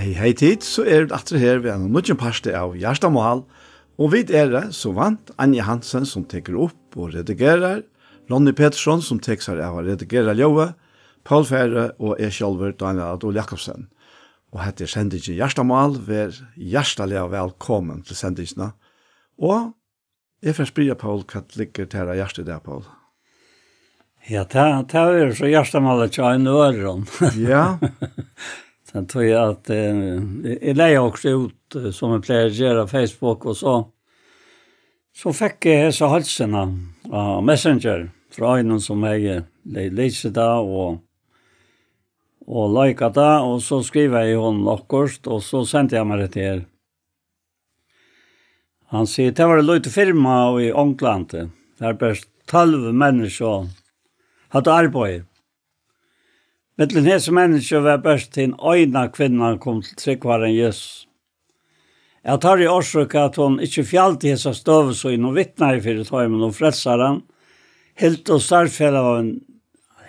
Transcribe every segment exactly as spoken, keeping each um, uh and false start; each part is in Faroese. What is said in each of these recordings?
Hey, hey, tit, so eru vit aftur her við einum nýggjum parti av Hjartamál, og vit eru, sum vant, Anja Hansen, sum tekur upp og redigerar, Ronny Petersson, sum tekur sær av at redigera ljóðið, Poul Færø og eg sjálvur, Dánjal Adol Jakobsen. Og hetta er sendingin Hjartamál. Ver hjartaliga vælkomin til sendingina. Og eg fari at spyrja Poul, hvat liggur tær á hjarta í dag, Poul? Ja, tað, tað er so hjartamálið hjá einum øðrum. Ja. Tað trúgvi eg at, eh, eg, eg legði okkurt út, eh, sum eg plagar at gera á Facebook, og so, so fekk eg hesa heilsuna á Messenger frá einum sum hevði le-, lisið tað og, og leikað tað, og so skrivaði eg honum okkurt, og so sendi hann mær hetta her. Hann sigur, tað var ein lítil firma í Onglandi. Har bert tólv menniskju høvdu arbeiði. Millum hesi menniskju var bert hin eina kvinnan kom til trúgv á Harran Jesus. Av teirri orsøk at hon ikki fjaldi hesa støðu sína og vitnaði fyri teimum um Frelsaran, hildu starvsfelagin-,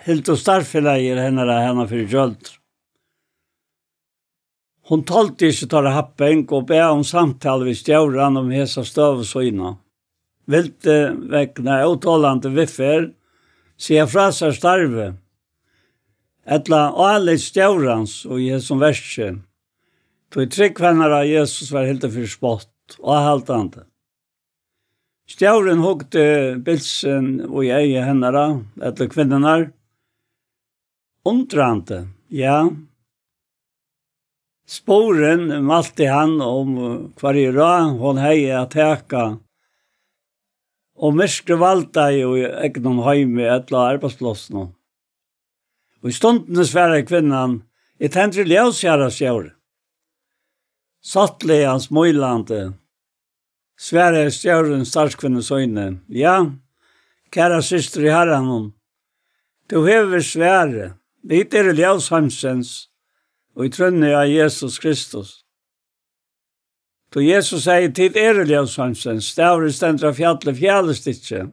hildu starvsfelagir hennara hana fyri gjøldur. Hon toldi ikki teirra happing og bað um samtalu við stjóran um hesa støðu sína. Vildi vegna ótolandi viðferð siga frá sær starvið, ella álit stjórans í hesum verki, tí trúgv hennara á Jesus var hildin fyri spott, áhaldandi. Stjórin hugdi bilsin í eygu hennara, ella kvinnunnar, undrandi, ja. Spurin mælti hann um, hvørji ráð hon hevði at taka um myrkrið valdaði í egnum heimi ella á arbeiðsplássinum. Í stundini svaraði kvinnan, eg tendri ljós, harra stjóri. Sáttliga smílandi svaraði stjórin starvskvinnu síni, ja, kæra systir í Harranum, tú hevur svarið, vit eru ljós heimsins, í trúnni á Jesus Kristus. Tí Jesus segði, tit eru ljós heimsins, staðurin stendur á fjalli, fjalist ikki.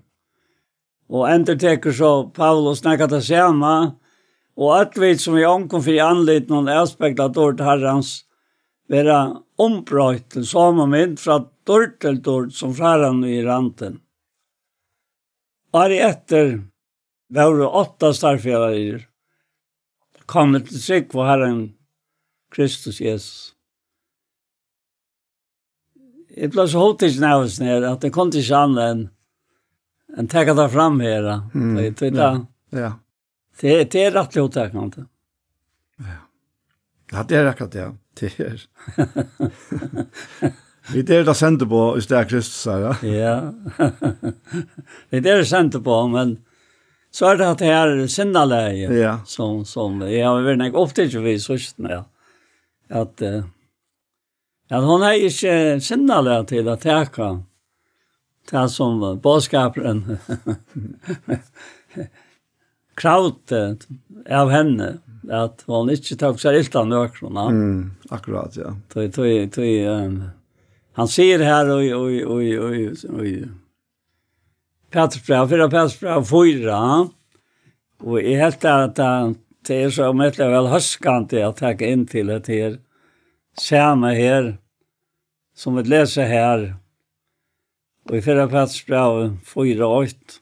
Og endurtekur so Paulus nakað tað sama, og øll vit, sum við ongum fyri andlitinum avspegla dýrd Harrans, verða umbroytt til somu mynd frá dýrd til dýrd, sum frá Harranum er andin. Árið eftir vóru átta starvsfelagar komnir til trúgv á Harran Kristus Jesus. Eg bleiv so hugtikin av hesum her, at eg kundi ikki annað enn, enn taka tað fram her, ja. Mm, tí, tí ja, tað, ja. Tað, tað er rættiliga hugtakandi. Ja. Ja, tað er akkurát, ja. Tað er. Vit eru tað sendiboð í stað Kristus, ja. Ja. Vit eru sendiboð, men so er tað at tað er sinnalagið, ja, sum, sum eg havi verið nógv upptikin við í síðstuni, ja. At, eh, at hon hevði ikki sinnalag til at taka tað sum boðskapurin kravdi av henni, at hon ikki tók sær ilt av nøkrum, ja. Mm, akkurát, ja. Tí, tí, tí, ehm, hann sigur her í, í, í, í, í Pætursbræv, fyrra Pætursbræv fýra, og eg helt at tað, tað er so ómetaliga væl hóskandi at taka inn til hetta her, sama her, sum vit lesa her, og í fyrra Pætursbrævi fýra eitt.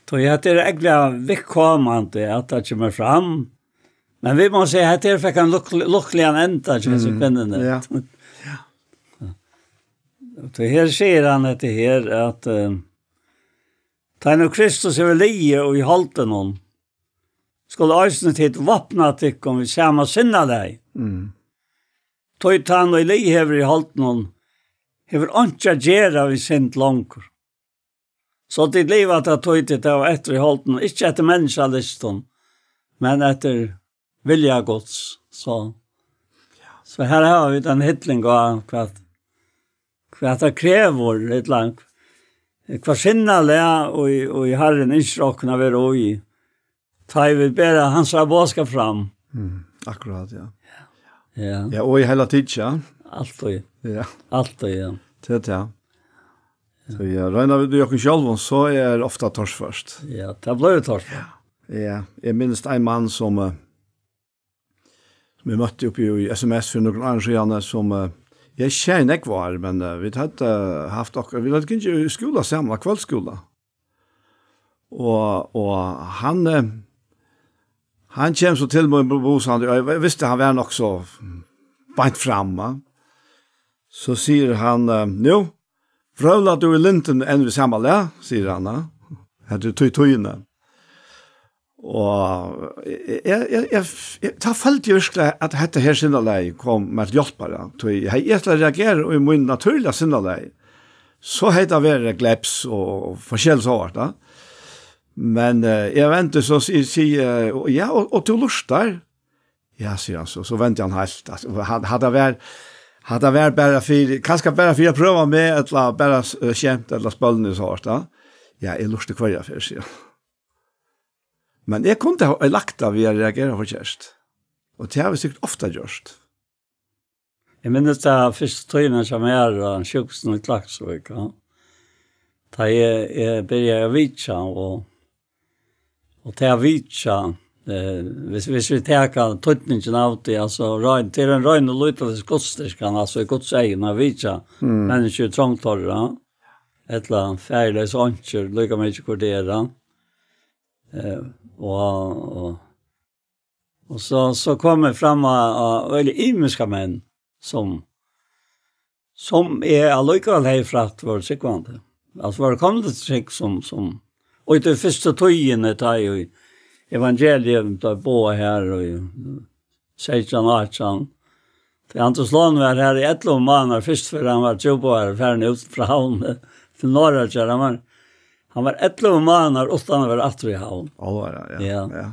Tí hetta er ógvuliga viðkomandi, at tað kemur fram, men vit má siga, hetta her fekk ein lukk-, lukkuligan enda hjá hesi, mm, kvinnuni. Ja. Tí her sigur hann hetta her, at, eh, tá nú Kristus hevur ligið í holdinum, skulu eisini tit vápna tykkum við sama sinnalagi. Mm. Tí tann, ið ligið hevur í holdinum, hevur einki at gera við synd longur. So tit liva ta tíð, tit hava eftir í holdinum, ikki eftir menniskjalystum, men eftir vilja Guds. So, so her hava vit ein hilling á hvat, hvat tað krevur, ella hvat sinnalag, og, og Harrin ynskir okkum at vera í, tá ið vit bera hansara boðskap fram. Mm, akkurát, ja. Ja. Ja, og í heila tíð, ja. Altíð. Ja. Altíð, ja. Tað er tað. So, ja, royna vit við okkum sjálvum, so er ofta torført. Ja, tað blívur torført. Ja. Ja, eg minnist ein mann sum, eh, vit møttu uppi í S M S fyri nøkrum árum síðan, sum, eh, eg sé nógv ár, men, eh, vit høvdu, eh, havt okkara, vit høvdu gingið í skúla saman, á kvøldskúla. Og, og hann, eh, hann kemur so til mín, bu-, busandi, og eg visti, hann var nokk so beint fram, va? So sigur hann, eh, "Nú, vrøvlar tú í lindum enn við sama lag?" sigur hann, va? Hetta er tí tíðina. Og eg, eg, eg, eg, eg, tá føldi eg virkuliga, at hetta her sinnalagið kom mær til hjálpar, ja. Tí hevði eg ætlað at reagera í mínum natúrliga sinnalagi, so hevði tað verið gleps og, og forskelligt sovorðið, ja. Men, eh, eg vendi so, si, si, eh, og, ja, og, og tú lurtar? Ja, sigur hann so. So vendi hann heilt. At, og hann, hatta var, hatta var bara fyri, kanska bara fyri at prøva meg, ella bara, eh, skemt, ella spølni sovorðið, ja. Ja, eg lurti hvørja ferð, sigur hann. Men eg kundi ha lagt tað við at reagera forkert. Og tað havi eg sikkurt ofta gjørt. Eg minnist tað fyrstu tíðina hjá mær á sjúkrahúsinum í Klaksvík, ja. Tá eg, eg byrjaði at vitja, og, og tað at vitja, eh, hvis, hvis vit taka týdningin av tí, altso, rein, tað er ein rein og lítil gudsdýrkan, altso, í Guds eygum at vitja Mm. menniskju í trongd teirra, ella faðirleys einkjur, líka mikið hvør tað er, ja. Eh, og, og, og so, so kom eg fram á, á veldig ymiska menn, sum, sum eg allíkavæl hevði frætt vóru trúgvandi. Altso, vóru komnir til trúgv sum, sum, og í tí fyrstu tíðini, tá ið evangeliið bleiv boðað her, og í seytjan, átjan. Tí Anders Lund var her í ellivu mánaðar, fyrst fyrr hann var trúboðari, farin út frá Havn til Norðoyggjar. Hann var, hann var ellivu mánaðar uttan at vera aftur í Havn. Álvara, ja. Ja. Ja.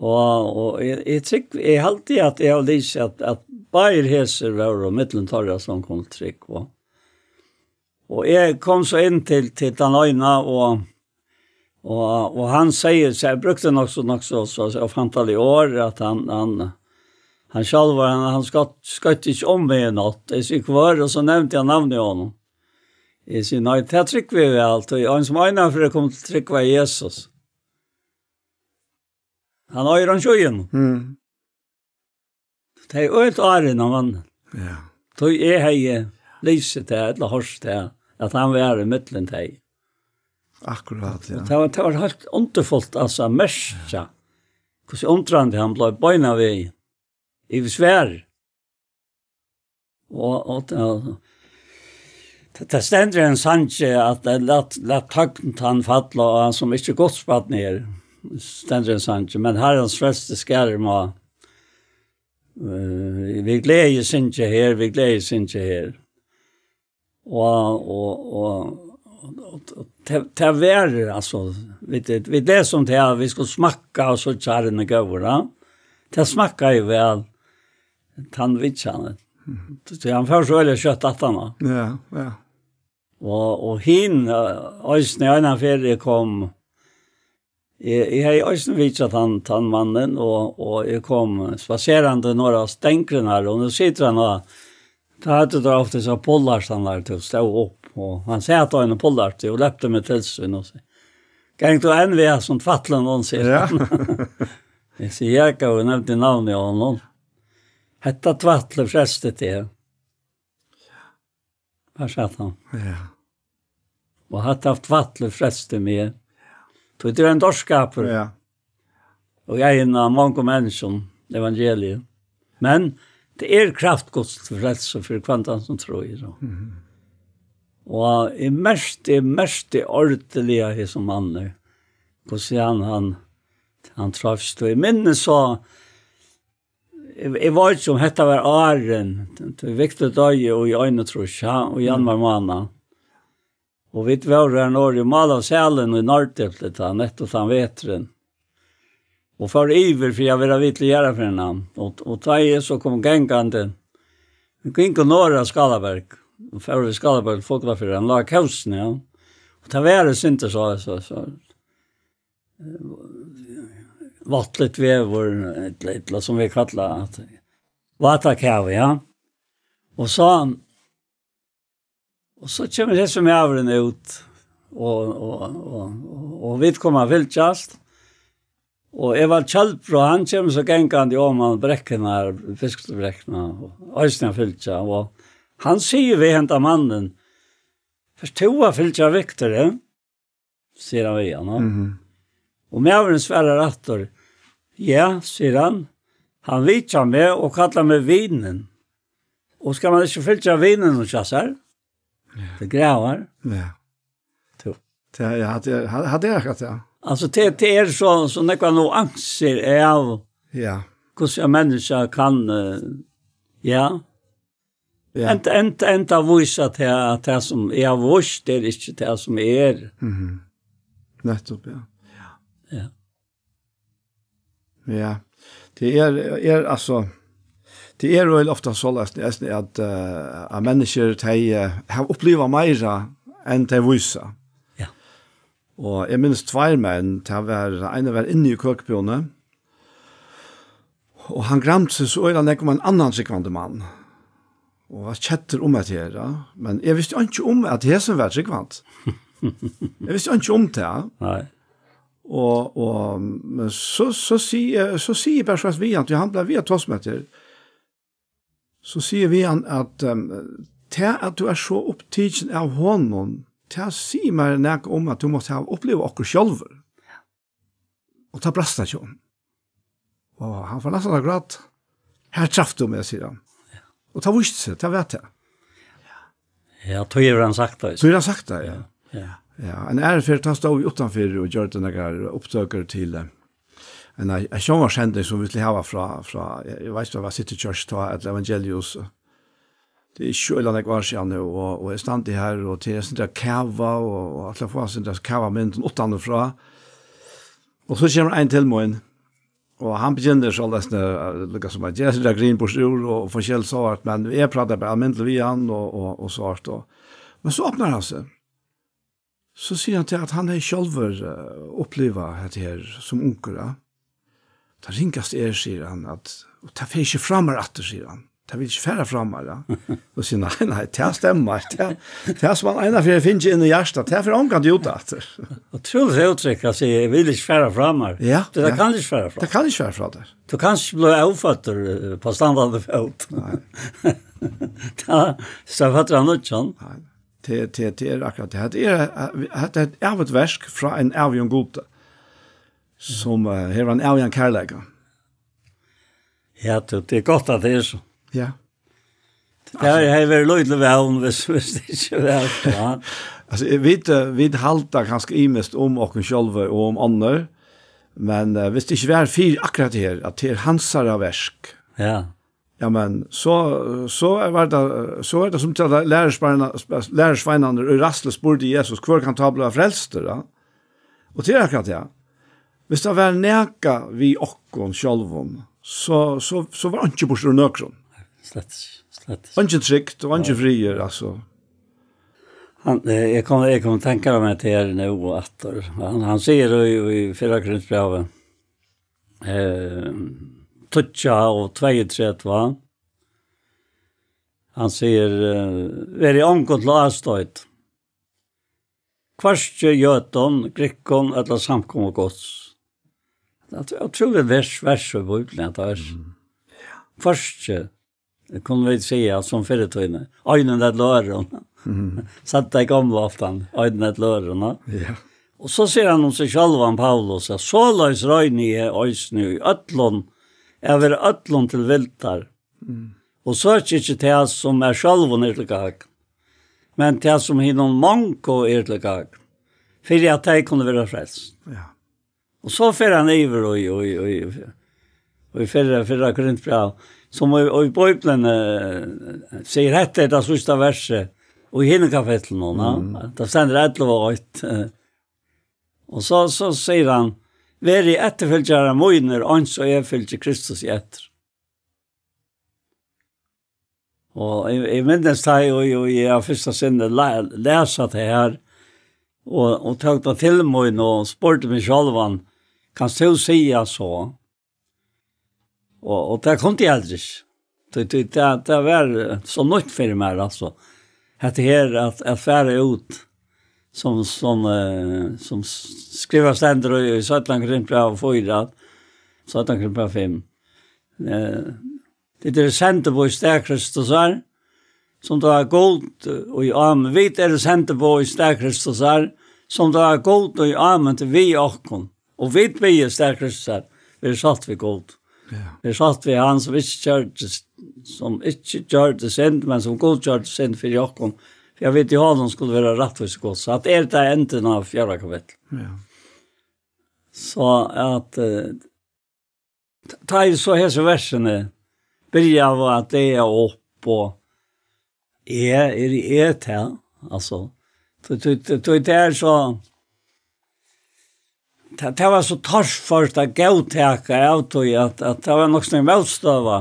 Og, og eg, eg trúgvi, eg haldi, at eg havi lisið, at, at báðir hesir vóru millum teirra, sum komu til trúgv, og, og eg kom so inn til, til tann eina, og, og, og hann sigur, so eg brúkti nokk so, nokk so, so, so fantalig orð, at hann, hann, hann sjálvur, hann, hann skøtt, skøtt ikki um meg í nátt. Eg sigi, "Hvør?" Og so nevndi hann navnið á honum. Eg sigi, "Nei, tað trúgvi eg væl, tí ein sum einaferð kom til trúgv var Jesus." Hann eigur hann sjógin. Mm. Tey øll árini hann vann. Ja. Tí eg hevði lisið tað, ella hoyrt tað, at hann var í millum tey. Akkurát, ja. Og tað var, tað var heilt undurfult, altso, at merkja, hvussu undrandi hann bleiv beinanvegin. Yvir svær. Og, og tað, tað, tað stendur í einum sangi, at, eh, lat, lat tøgn tann falla, og hann sum ikki Guds barn er, stendur í einum sangi, men Harrans frelsti skarum á, eh, við gleði syngi her, við gleði syngi her. Og, og, og, og, og tað, tað verður, altso, vit, vit lesa um tað, at vit skulu smakka og síggja Harrin er góður, ja. Tað smakkaði eg væl, tann vitjanin. Mhm. Tí hann fór so øgiliga skjótt aftan á. Ja, ja. Og, og hin, eh, eisini eina ferð eg kom, eg, eg hevði eisini vitjað tann, tann mannin, og, og eg kom spaserandi norður á stengrin her, og nú situr hann og, tá høvdu teir ofta hesar pullartarnar, tú stóð upp, og hann sat á einum pullarti og rópti meg til sín og seg, "Gongur tú enn við hasum tvætlinum?" sigur hann. Ja. Eg sigi, "Ja, góði, nevndi navnið á honum. Hetta tvætlið frelsti teg." Har sat hann. Ja. Og hatta tvætlið frelsti meg. Tí tað er ein dárskapur. Ja. Og eg er ein av mongum menn sum evangeliið. Men tað er kraft Guds til frelsu fyri hvønn tann sum trýr. Mhm. Og eg merkti, eg merkti ordiliga hesum manni. Hvussu hann, hann, hann treivst. Og eg minnist so, eg, eg veit ikki, um hetta var áðrenn, tí Viktor doyði í einogtrýss, ja, í januar mánað. Og vit vóru har norðuri og málaðu salin í Norðdepli tá, nettupp tann veturin. Og fóru yvir fyri at vera við til jarðarferðina. Og, og tá eg so kom gangandi, vit gingu norður á Skálaberg, og fóru við Skálaberg til Fuglafjarðar, hann lá í kósini, ja. Og tað var eitt sindur so, so, so, váttligt veður, ella, ella sum vit kalla at, vátakavi, ja. Og so, og so kemur hesin maðurin út, og, og, og, og, og vit koma at fylgjast. Og Evald Kjølbro, hann kemur so gangandi oman brekkuna, Fiskibrekkuna, og eisini at fylgja. Og hann sigur við henda mannin, "Fert tú at fylgja Viktori?" sigur hann við hann. Mhm. Og maðurin svarar aftur, "Ja," sigur hann, "hann vitjar meg og kallar meg vinin. Og skal man ikki fylgja vininum hjá sær?" Ja. Til gravar. Ja. Tú. Tað, ja, hatta er, ha-, hatta er akkurat, ja. Altso, tað, tað er so, so nógvar nuansir av Ja. hvussu eitt menniskja kann, eh, ja. Ja. Enda, enda, enda vísa til at tað sum eg havi víst, er ikki tað sum eg eri. Mhm. Nettopp, ja. Ja. Ja. Tað er, er altso, tað er væl ofta soleiðis, eisini at, eh, at menniskjur, tey, eh, hava upplivað meira enn tey vísa. Ja. Og eg minnist tveir menn, tað var, ein var inni í køkubúðini, og hann gramdi seg so øgiliga nógv um ein annan trúgvandi mann. Og var keddur um at her, ja. Men eg visti einki um at hesin var trúgvandi. Eg visti einki um tað. Nei. Og, og, men so, so sigi eg, so sigi eg bara so við hann, tí hann bleiv við at tosa um at her. So sigi eg við hann at, ehm, tað at tú ert so upptikin av honum, tað sigur mær nakað um at tú mást hava upplivað okkurt sjálvur. Og tað brast hjá honum. Og hann fór næstan at gráta. "Her traff tú meg," sigur hann. Og tað vísti seg, tað var tað. Ja, tað hevur hann sagt tað. Tað hevur hann sagt tað, ja. Ja, ja. Ja, ein aðru ferð, tá stóð vit uttanfyri og gjørdu nakrar upptøkur til, eh, ein, ein sjónvarpssending sum vit skuldu hava frá, frá, eg, eg veit ikki, tað var City Church tá, ella Evangelius. Tað er ikki so øgiliga nógv ár síðan nú, og, og eg standi her, og tað er eitt sindur av kava, og, og ætli at fáa eitt sindur av kavamyndum uttanfrá. Og so kemur ein til mín, og hann begynnar soleiðis, eh, líka sum at gera eitt sindur av grín burtur úr, og, og forskelligt sovorðið, men eg práti bara almindiliga við hann, og, og, og sovorðið, og, men so opnar hann seg. So sigur hann til at hann hevði sjálvur, eh, upplivað hetta her sum ungur, ja. "Tað ringasta er," sigur hann, "at, og tað fer ikki frá mær aftur," sigur hann. "Tað vil ikki fara frá mær," ja. Og sigur, "Nei, nei, tað stemmar. Tað, tað sum hann eina ferð fingið inn í hjartað, tað fer ongantíð út aftur." Ótrúligt úttrykk, at siga, "Eg vil ikki fara frá mær." Ja, tað ja. Kann ikki fara frá. Tað kann ikki fara frá tær. Tú kanst ikki blíva óføddur, eh, á standandi fót. Nei. Tað, so føddur av nýggjum. Nei. Tað, tað, tað er akkurat tað. Hetta er, eh, hetta er eitt ævigt verk frá ein ævigum Gudi, sum, eh, hevur ein ævigan kærleika. Ja, tað, tað er gott, at tað er so. Ja. Tað hevði verið lítil vón, hvis, hvis tað ikki var, ja. Altso, eh, vit, eh, vit halda kanska ymiskt um okkum sjálv og um onnur, men, eh, hvis tað ikki var fyri akkurat tað her, at tað er hansara verk, Ja. Ja, men so, so er, var tað, so er tað sum til at lærisveinarnir, lærisveinarnir í ræðslu spurdu Jesus, "Hvør kann tá blíva frelstur?" Ja? Og tað er akkurát tað. Hvis tað var nakað við okkum sjálvum, so, so, so var einki burtur úr nøkrum. Slett, slett. Eingin trygd og eingin friður, altso. Hann, eh, eg kom, eg kom at tenkja meg til her nú og aftur. Hann, hann sigur í, í fyrra Korintbrævi, eh, tíggju og tveyogtretivu. Hann sigur, eh, "Verið ongum til ástoyt, hvørki jødum, grikkum ella samkomu Guds." Tað er ótrúligt vers, vers í Bíbliuni, at tað er. Mm. Hvørki, tað kunnu vit siga, sum fyrr í tíðini, einum ella øðrum. Mhm. Sat tey gomlu ofta, einum ella øðrum, ja. Ja. Og so sigur hann um seg sjálvan, Paulus, at "Soleiðis royni eg eisini í øllum, at vera øllum til vildar. Mm. Og søki ikki tað, sum mær sjálvum er til gagn, men tað, sum hinum mongu er til gagn, fyri at tey kunnu vera frelst." Ja. Og so fer hann yvir í, í, í, í fyrra, fyrra Korintbræv, sum í, í Bíbliuni, eh, sigur, hetta er tað síðsta versið, og í hinum kapitlinum, ja. Mm. Tað stendur ellivu og eitt, eh. Og so, so sigur hann, "Verið eftirfylgjarar mínir, eins og eg fylgi Kristusi eftir." Og eg, eg minnist tá, og, og eg av fyrsta sinni la-, las tað her, og, og tók tað til mín og spurdi meg sjálvan, "Kanst tú siga so?" Og, og tað kundi eg heldur ikki. Tí, tí, tað, tað var, eh, so nýtt fyri mær, altso. Hetta her at, at fara út, sum, sum, eh, sum s-, skrivað stendur í, í Seinna Korintbræv fýra, at Syttan, fimm. Eh, Tit eru sendiboð í stað Kristusar, sum tá Gud í ámynd. Vit eru sendiboð í stað Kristusar, sum tá Gud í ámynd við okkum. Og vit biðja í stað Kristusar, verið sátt við Gud. Ja. Verið sátt við hann, sum ikki gjørdi, sum ikki gjørdi synd, men sum Gud gjørdi synd fyri okkum, fyri at vit í honum skulu vera rættvísi Guds. So at er tað endin av fjórða kapitli. Ja. So at, eh, t-, tá eg so hesi versini byrja av at daga upp, og eg er í et her, altso, tí, tí, tí, tí tað er so, tað, tað var so torført at góðtaka av tí at, at tað var nokk so mótstøða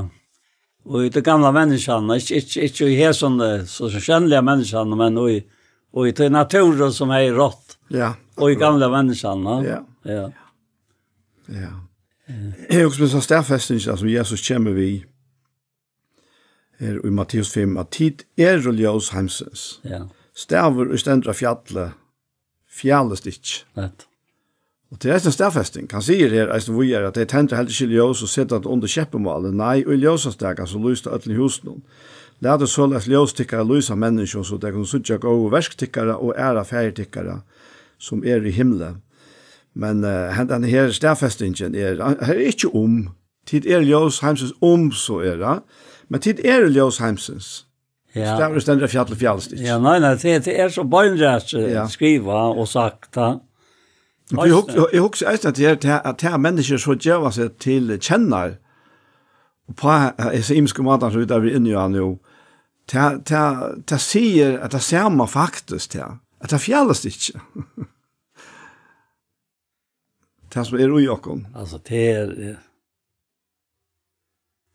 í tí gamla menniskjan, ikki, ikki, ikki í hesum, eh, so, so sjónliga menniskjan, men í, í tí náttúru sum hevði rátt Ja. í gamla menniskjan, ja. Ja. Ja. Ja. Eg hugsi meg so staðfestingina sum Jesus kemur við her í Matteus fimm, at tit eru ljós heimsins. Ja. Stavur, ið stendur á fjalli, fjalist ikki. Rætt. Og tað er eisini staðfesting. Hann sigur her eisini víðari, at tey tendra heldur ikki ljós og seta tað undir skeppumáli. Nei, í ljósastakan, so lýsir tað øllum í húsinum. Latið soleiðis ljós tykkara lýsa fyri menniskjum, so tey kunnu síggja góðu verk tykkara og æra Faðir tykkara, sum er í himli. Men, eh, hendan her staðfestingin er, her er ikki um. Tit eru ljós heimsins, um so er tað. Men tit eru ljós heimsins. Ja. Stavur, ið stendur á fjalli, fjalist ikki. Ja, nei, nei, tað, tað er so beinrætt, eh, Ja. skrivað og sagt, ha. Men eg hugsi, eg hugsi eisini at tað er, at, at tað at menniskjur so geva seg til kennar, og á, eh, hesar ymisku mátar sum vit eru inni á nú, tað, tað, tað sigur at tað sama faktiskt, ja. At tað fjalist ikki. Tað sum er í okkum. Altso, tað er, eh,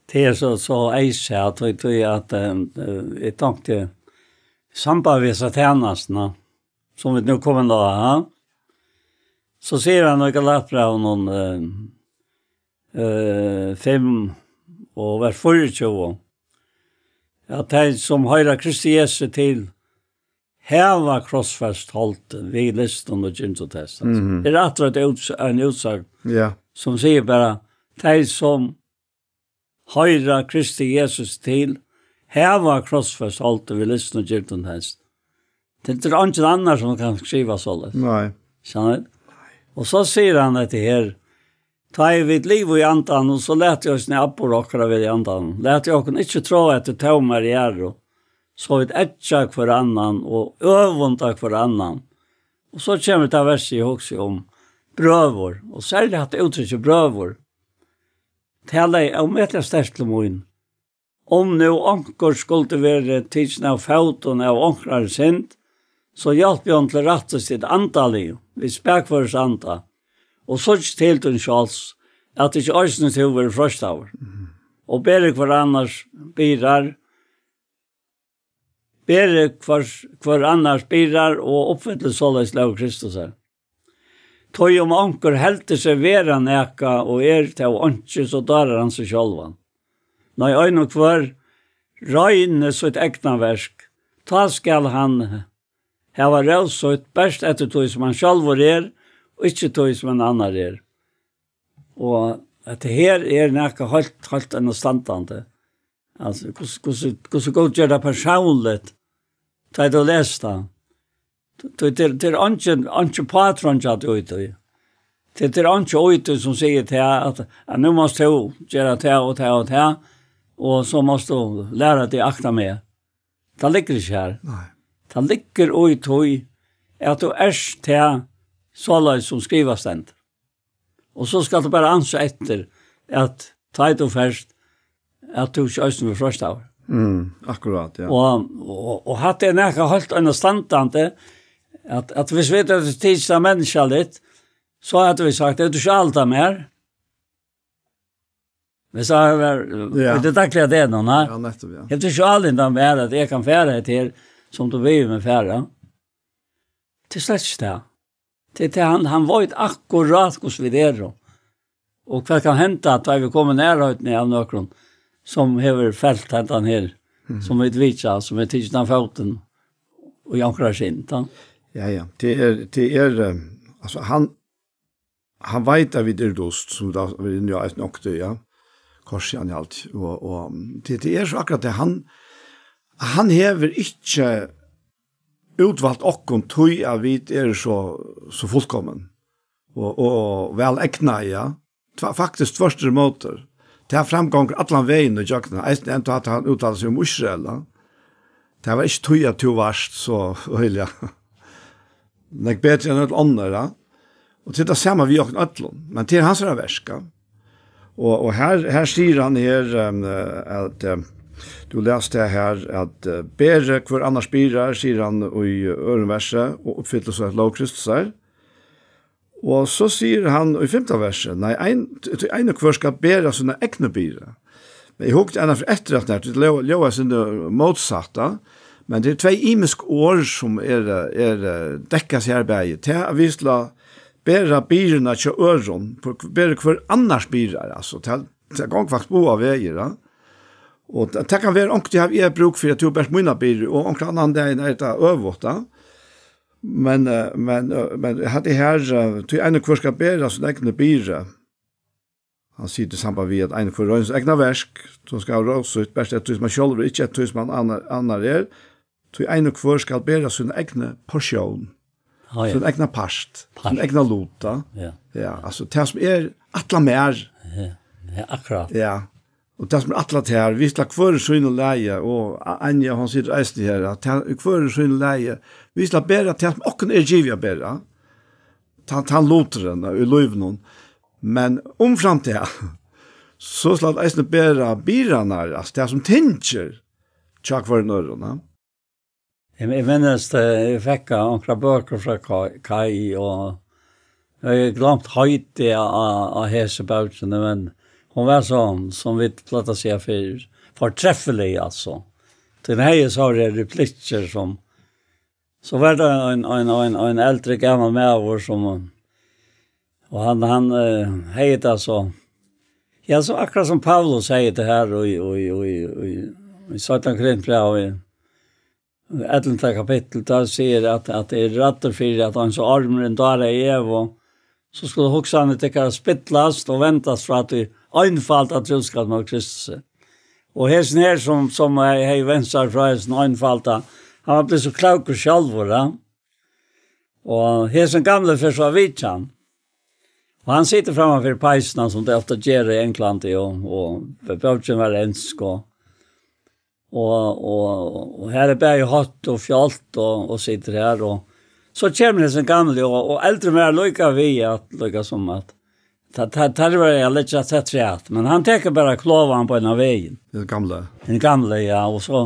tað er so, so eisini, at, tí, tí at, eh, eh, eg tenkti, í samband við hesa tænastuna, sum vit nú koma inn á, ha? So sigur hann í Galatbrævinum, eh, eh, fimm og vers fýraogtjúgu, at tey sum hoyra Kristi Jesu til, hava krossfest holdið við lystum og girndum tess. Mhm. Er aftur eitt úts-, ein útsøgn Ja. sum sigur bara, tey sum hoyra Kristi Jesus til, hava krossfest holdið við lystum og girndum tess. Tað er eingin annar sum kann skriva soleiðis. Nei. Skilur? Og so sigur hann hetta her, tá ið vit liva í andanum, so latið eisini atburð okkara vera í andanum. Latið okkum ikki tráa eftir tómari æru, so vit eggja hvør annan og øvunda hvør annan. Og so kemur tað versið, eg hugsi um, brøður, og serliga hatta úttrykki brøður. Tað legði ómetaliga sterkt til mín. Um nú onkur skuldi verið tikin av fótum av onkrari synd, so hjálpið honum til rættis tit andaligu, við spakuføris anda, og síggj til tín sjálvs, at ikki eisini tú verður freistaður. Mhm. Og berið hvør annars byrðar, berið hvør, hvør annars byrðar og uppfyllið soleiðis lóg Kristusar. Tí um onkur heldur seg vera nakað og er tó einki, so dárar hann seg sjálvan. Nei, ein og hvør royni sítt egna verk, tá skal hann hava rós sítt bert eftir tí, sum hann sjálvur er, og ikki tí, sum ein annar er. Og at her er nakað heilt, heilt enn standandi. Altso, hvussu, hvussu, hvussu Gud ger tað persónligt, tá tú lesur tað. Tí, tí, tí, tí er einki, einki pátrongjandi í tí. Tí, tí er einki í tí sum sigur tað at, at nú mást tú gera tað og tað og tað, og so mást tú læra teg akta meg. Tað liggur ikki har. Nei. Tað liggur í tí at tú ert tað soleiðis sum skrivað stendur. Og so skalt tú bara ansa eftir at tá tú fert, at tú ikki eisini verður freistaður. Mm, akkurát, ja. Og, og, og hatta er nakað heilt einastandandi, at, at hvis vit hava tikið tað menniskjaligt, so hava vit sagt, er tú ikki alt av mær? Hvis tað var, Ja. í tí dagliga degnum, nei? Ja, nettupp, ja. Er tú ikki alt av mær, at eg kann fara hetta her, sum tú biður meg fara? Tað er slett ikki tað. Tað er tað, hann, hann veit akkurát hvussu vit eru. Og hvat kann henda, tá vit koma í nærheitin av nøkrum, sum hevur felt hendan her, Mhm. sum vit vitja, sum er tikin av fótum í onkrari synd, tá? Ja, ja. Tað er, tað er, eh, altso, hann, hann veit, at vit eru dust, sum vit hava verið inni á eitt nokk, ja. Kors í hann í alt. Og, og til, til er so akkurat det, hann, hann hevur ikki útvalt okkum, tí at vit eru so, so fullkomin og, og væl egnaði, ja. Tva-, faktiskt tvørtur ímóti. Tað framgongur allan vegin í gjøgnum. Eisini enn tá, tá hann úttalar seg um Ísrael, ja. Tað var ikki tí, at tú varst so øgiliga nógv betri enn øll onnur, ja. Og til tað sama við okkum øllum. Men til hansara verk, ja. Og, og her, her sigur hann her, ehm, eh, at, eh, tú lest det her, at, eh, «Berið hvør annars byrðar», sigur hann í øðrum versi, og uppfyllir so eitt lov Kristusar. Og so sigur hann í fimta versi, «Nei, ein, tí ein og hvør skal bera sína egnu byrðu.» Men eg hugdi annars eftir at her, tað ljóðar, ljóðar sindur mótsatt, ja. Men tað eru tvey ymisk orð sum er, er, eh, dekkast her bæði. Tað at vit skulu bera byrðuna hjá øðrum, bera hvør annars byrðar, altso, tað, tað gongur faktiskt báðar vegir, ja. Og tað, tað kann vera, onkuntíð havi eg brúk fyri, at tú bert mína byrðu, og onkran annan dagin er tað øvugt, ja. Men, eh, men, eh, men hatta her, eh, tí ein og hvør skal bera sína egnu byrðu. Hann sigur til samband við, at ein og hvør royna sítt egna verk, so skal hann rósa sítt, bert eftir tí sum hann sjálvur er, ikki eftir tí sum hann annar, annar er. Tí ein og hvør skal bera sína egnu porsjón, Á, ja. sín egna part, Part. sín egna luta. Ja. Ja, altso, tað sum er ætlað mær. Ja, ja, akkurát. Ja. Og tað sum er ætlað her, vit lata hvør í sínum lagi, og A-, Anja, hon situr eisini her, at tað, hvør í sínum lagi, vit lata bera tað sum okkum er givið at bera. Tann, tann luturin í lívinum. Men umframt tað, so skulu vit eisini bera byrðarnar, altso tað sum tyngir hjá hvørjum øðrum, ja. Eg, eg minnist, eh, eg fekk onkrar bøkur frá Kaj, Kaj, og eg havi gloymt heitið á, á, á hesi bókini, men hon var so, sum vit plagdu at siga fyrr, fortreffilig, altso. Tí hon hevði so replikkir sum, so var tað ein, ein, ein, ein eldri gamal maður sum, og hann, hann, eh, hevði tað so, ja, so akkurát sum Paulus hevði tað her í, í, í, í, í seinna Korintbrævi, ellivta kapittul, tá sigur at, at tað er rættur fyri, at eins og ormurin dáraði Evu, so skulu hugsanir tykkara spillast og vendast frá tí einfalda trúskapinum á Kristusi. Og hesin her, sum, sum hevði, hevði vent sær frá hesin einfalda, hann var blivin so klókur sjálvur, ja. Og hesin gamli fer so at vitja hann. Og hann situr framman fyri peysuna, sum tey ofta gera í Onglandi, og, og bókin var ensk, og, og, og, og her er bæði hótt og fjálgt, og, og situr her, og so kemur hesin gamli, og, og eldri maður líka við, at líka sum at, ta-, ta-, tað var eg at leggja seg afturat, men hann tekur bara klovan beinan vegin. Den gamle. Den gamle, ja, og so,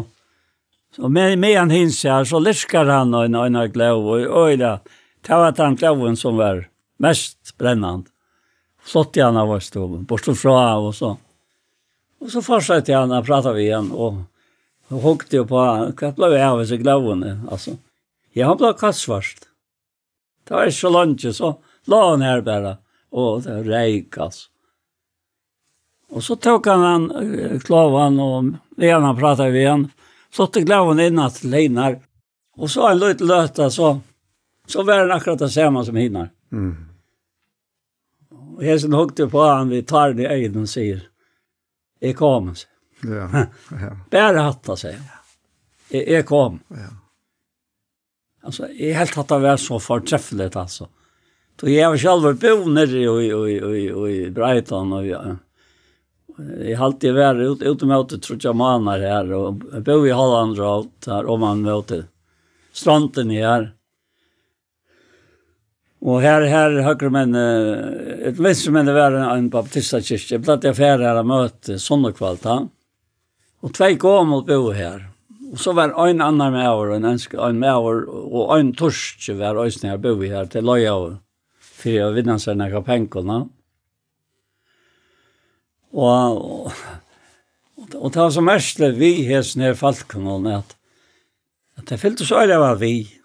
so me-, meðan hin sær, so lirkar hann ein, ein av glóð, og, og ja, tað var tann glóðin, sum var mest brennandi. Slett hann av oss, burtur frá, og so. Og so fortsatte hann at prata við hann, og, og hugdi upp á, hvat bleiv av hesi glóðini, altso. Ja, hann bleiv kolsvart. Tað var ikki so leingi, so lá hann her bara, og tað reyk, altso. Og so tók hann, hann, eh, klovan, og meðan hann prataði við hann, flutti glóðin inn aftur til hinar. Og so ein lítil løta, so, so var hann akkurát tað sama sum hinar. Mm. Og hesin hugdi upp á hann við tárin í eygunum og sigur, "Eg komi." Ja, ja. Bara hatta, segði hann. "Eg, eg komi." Ja. Altso, eg helt hatta var so fortreffiligt, altso. Tí eg havi sjálvur búð niðri í, í, í, í Brighton, og eg, eg haldi eg var út, út ímóti tríggjar mánaðir her, og eg búði í Holland Road, har oman móti strondini her. Og her, her høgru megin, eh, vinstru megin var ein, ein baptistakirkja. Eg plagdi at fara her á møti sunnukvøld, ha. Og tvey gomul búðu her. Og so var ein annar maður, ein ensk, ein maður, og ein turki var eisini her, búði her, tey leigaðu fyri at vinna sær nakrar pengar, ha. Og, og, og tað var so merkiligt við hesum her fólkunum, at, at tey fylgdu so øgiliga væl við.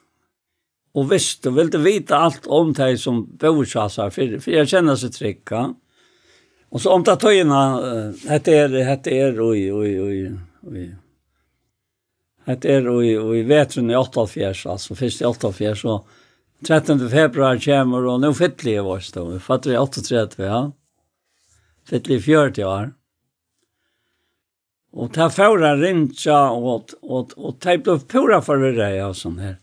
Og vistu, vildu vita alt um tey sum búðu hjá sær, fyri, fyri at kenna seg trygga. Og so um ta tíðina, eh, hetta er, hetta er í, í, í, í, hetta er í, í veturin í áttaoghálvfjerðs, altso fyrst í áttaoghálvfjerðs, og Trettandi februar kemur, og nú fylli eg, veitst tú. Eg føddur í áttaogtretivu, ja. Fylli eg fjøruti ár. Og tað fór at ringja, og, og, og tey bleiv púra forvirrað av sovorðnum her.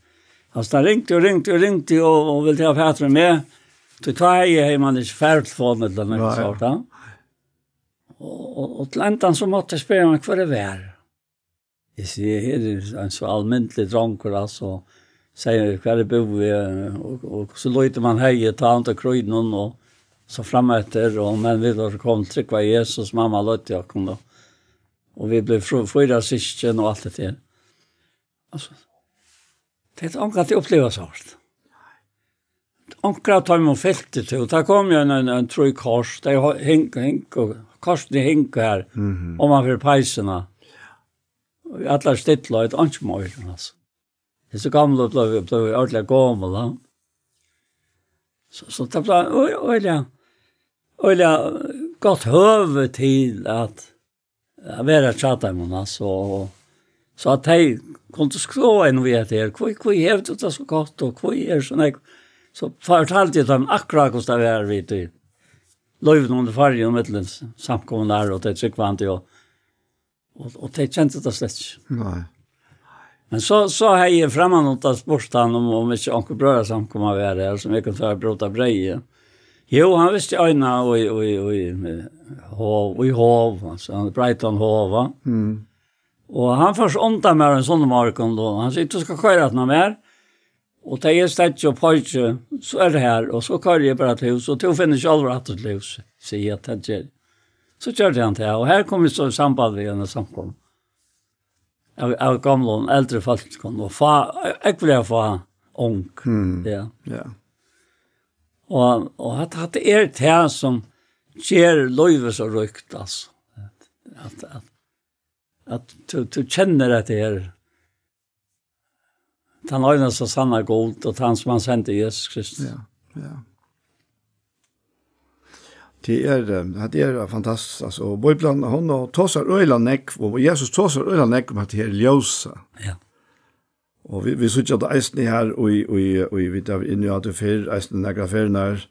Altso, tað ringdi og ringdi og ringdi, og, og vildi hava fatur í meg. Tí tá hevði, hevði man ikki fartelefon ella nakað sovorðið, ja. Og, og, og til endan so mátti eg spyrja meg, hvør eg var. Eg sigi, her er ein so almindiligur drongur, altso, sigi, hvar eg búði, og, og hvussu lítið man hevði, tá undir krígnum, og so frameftir, og, men vit vóru komin til trúgva Jesus, mamma leiddi okkum, og, og vit blivu fr-, fýra systkin og alt hetta her. Altso, tey hava ongantíð upplivað so hart. Onkur av teimum fylti tú, tá kom jo ein, ein, ein trý kors, tey ho-, hing, hing, og korsini hingu her, Mhm. oman fyri peysuna. Og í allari stillleika, einki meir, altso. Hesi gamlu blíva, blíva ordiliga gomul, ja. So, so tað bleiv ø-, øgiliga, øgiliga gott høvi til at, at vera hjá teimum, altso, og so at tey kundu skoða inn við hetta her. Hví, hví hevur tú tað so gott, og hví er so nógv? So fortaldi eg teimum akkurát, hvussu tað var við tí. Lívinum undir føroyum, millum samkomurnar og tey trúgvandi, og Og, og tey kendu tað slett ikki. Nei. Men so, so hevði eg frammanundan spurt hann um, um ikki onkur brøðrasamkoma var her, sum eg kundi fara at bróta breyð í. Jú, hann visti eina í, í, í, í Hov, í Hov, altso, hann Brighton Hov, va? Mm. Og hann fór so undan mær ein sunnumorgun, og hann sigur, "Tú skalt koyra aftan á mær." Og tá eg stekki og peiki, so er tað her, og so koyri eg bara til hús, og tú finnur sjálvur aftur til hús, sigi eg, tað geri eg. So gjørdi hann tað, og her kom eg so í samband við eina samkomu. Av, av gamlum, eldri fólkum, og fá, ógvuliga fá ung. Mm. Ja. Ja. Og, og at, at tað er tað sum ger lívið so ríkt, altso. At, at, at, at tú, tú kennir at tað er tann einasta sanna Gud og tann, sum hann sendi, Jesus Kristus. Ja, ja. Tað er, eh, tað er fantastiskt, altso. Og Bíblian, hon tosar øgiliga nógv, og Jesus tosar øgiliga nógv um at tað er ljósið. Ja. Og vit, vit síggja tað eisini her, og í, og í, og í, vit hava inni á tí fyrr, eisini nakrar ferðir.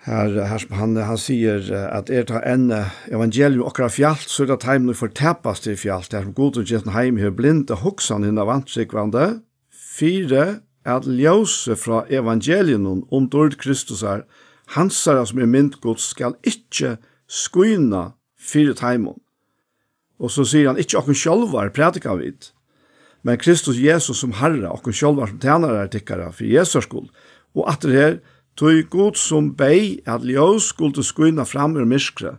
Her, her sum hann, hann sigur, eh, at er tá enn, eh, evangelium okkara fjalt, so er tað teimum, ið fortapast, er fjalt, har sum Gud um gesin heim hevur blinda hugsan hinna vantrúgvandi, fyri at ljósið frá evangelium um dýrd Kristusar, hansara, sum er mynd Guds, skal ikki skína fyri teimum. Og so sigur hann, ikki okkum sjálvar prædika vit, men Kristus Jesus sum Harra, okkum sjálvar sum tænarar tykkara, fyri Jesu skuld. Og aftur her, tí Gud sum beyð, at ljós skuldi skína fram úr myrkri.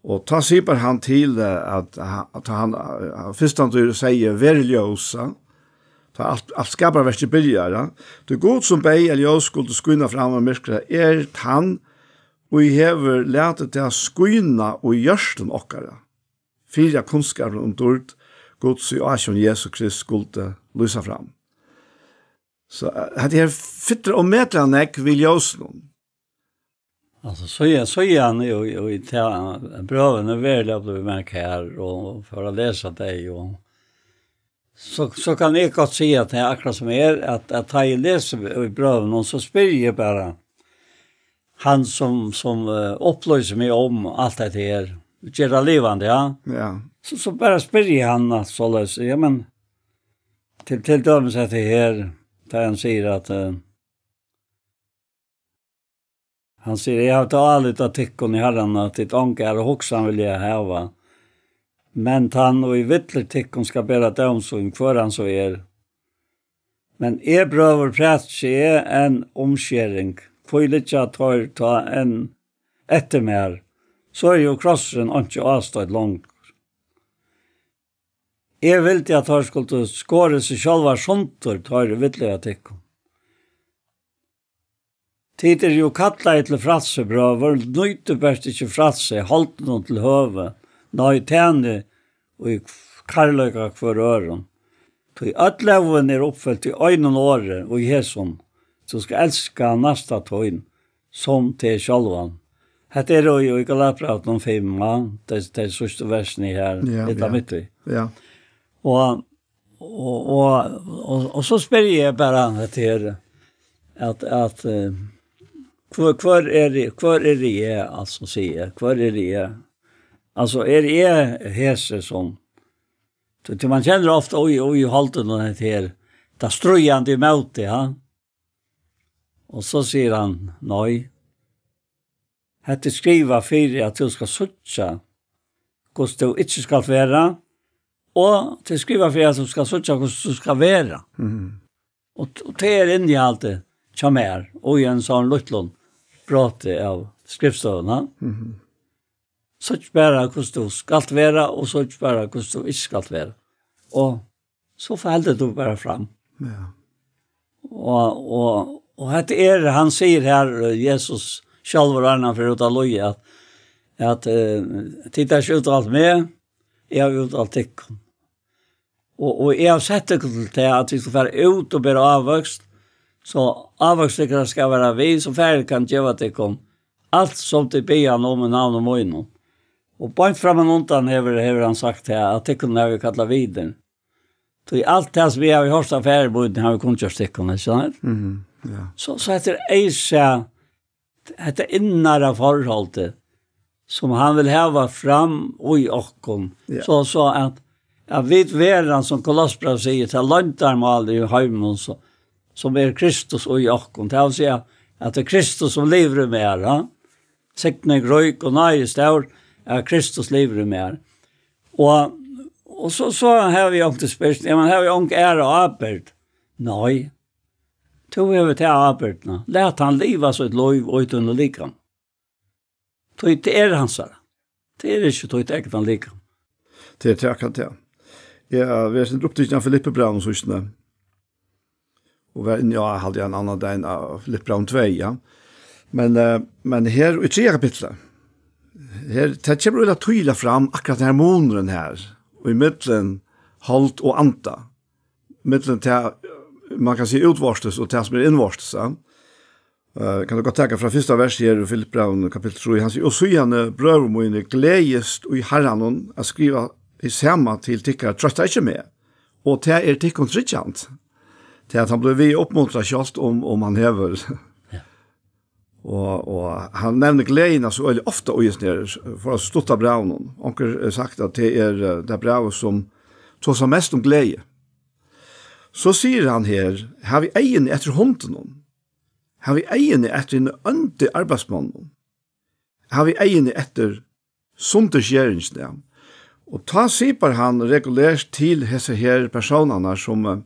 Og tá sipar hann til, eh, at, at hann, eh, fyrstantíð segði, verið ljós, ja. Tá alt, alt skaparverkið byrjar, ja. Tí Gud sum beyð, at ljós skuldi skína fram úr myrkri, er tann, ið hevur latið tað skína í hjørtum okkara, fyri at kunnskapurin um dýrd Guds í ásjón Jesu Krist skuldi lýsa fram. So, eh, hetta her fyllir ómetaliga nógv við ljósinum. Altso, so er, so er hann jo, jo í ta-, brøvini veruliga blivin mær kær og fór at lesa tey, og so, so kann eg gott siga at tað er akkurát sum er, at, at tá eg lesi í brøvunum, so spyrji eg bara, hann sum, sum, eh, upplýsir meg um alt hetta her, ger tað livandi, ja. Ja. So, so bara spyrji eg hann, at soleiðis, ja, men til, til dømis hetta her, tá hann sigur at, eh, hann sigur, eg havi tá álit á tykkum í Harranum, at tit onga aðra hugsan vilja hava. Men tann, ið villir tykkum, skal bera dóm sín, hvør hann so er. Men eg, brøður, prædiki eg enn umskering, hví liggja teir tá enn eftir mær, so er jú krossurin einki ástøðið longur. Eg vildi, at teir skuldu skorið seg sjálvar sundur, teir ið villiga tykkum. Tit eru jú kallaðir til frælsi, brøður, nýtið bert ikki frælsi, holdinum til høvi, nei, tænið í kærleika hvør øðrum. Tí øll lógin er uppfylt í einum orði, í hesum: Tú skalt elska næsta tín sum teg sjálvan. Hetta er í, í Galatbrævinum fimm, ja, tey, tey síðstu versini her, Ja, ella ja. mitt í. Ja. Og, og, og, og, og so spyrji eg bara hetta her, at, at, eh, hvør, hvør er, hvør er eg, altso, sigi eg, hvør er eg? Altso, er eg hesi sum, tí, tí man kennir ofta í, í holdinum hetta her, tað stríðandi ímóti, ja. Og so sigur hann, nei, hetta er skrivað fyri at tú skal síggja, hvussu tú ikki skalt vera, og tað er skrivað fyri at tú skal síggja, hvussu tú skal vera. Mhm. Og, og tað er innihaldið hjá mær, og í ein sånn lítlum broti av skriftstøðuna. Mhm. Síggj bara, hvussu tú skalt vera, og síggj bara, hvussu tú ikki skalt vera. Og so heldur tú bara fram. Ja. Og, og, og hetta er, hann sigur her, eh, Jesus sjálvur, áðrenn hann fer út at líða, at, at, eh, tit hava ikki útvalt meg, eg havi útvalt tykkum. Og, og eg havi sett tykkum til tað, at tit skulu fara út og bera ávøkst, so ávøkstur tykkara skal vera við, so Faðirin kann geva tykkum alt, sum tit biðja hann um í navni mínum. Og beint frammanundan hevur, hevur hann sagt her, at tykkum havi eg kallað vinir. Tí alt tað, sum eg havi hoyrt av Faðir mínum, havi eg kunngjørt tykkum, ikki sant? Mhm, ja. So, so hetta er eisini, hetta innara forholdið, sum hann vil hava fram í okkum. Ja. So, so at, at vit vera, sum Kolossebrævið sigur, tað loyndarmál í heiminum, so, sum er Kristus í okkum. Tað vil siga, at tað er Kristus, sum livir í mær, ja? Signing rík og náði stór, at Kristus livir í mær. Og, og so, so havi eg onkuntíð spurt, ja, men havi eg onga aðra ábyrgd? Nei. Tú hevur ta ábyrgdina. Lat hann liva sítt lív í tínum likam. Tí tað er hansara. Tað er ikki títt egna likam. Tað er akkurát tað. Ja, vit eru upptikin av Filippibrævinum, so ikki. Og var inni á, haldi eg, ein annan dagin av Filippibrævinum tvey, ja. Men, eh, men her í triðja kapitli, her, tað kemur øgiliga týðiliga fram, akkurát den her munurin her, og í millum hold og anda, millum tað, man kann siga, útvortis og tað sum er innvortis, ja. Eh, kann du gott taka frá fyrsta vers her í Filippibrævinum, kapittul trý, hann sigur, og síðani, brøður mínir, gleðist í Harranum, at skriva hið sama til tykkara, troytta ikki meg, og tað er tykkum tryggjandi. Tað at hann blívur við at uppmuntra sjálvt um, um hann hevur. Ja. Og, og hann nevnir gleðina so øgiliga ofta í hesum her, for at stutta brævinum. Onkur hevur sagt at tað er, eh, tað brævið sum tosar mest um gleði. So sigur hann her, havið eyguni eftir hundinum. Havið eyguni eftir hinum óndu arbeiðsmonnunum. Havið eyguni eftir sundurskeringini. Og tá sipar hann regulert til hesar her persónarnar, sum, eh,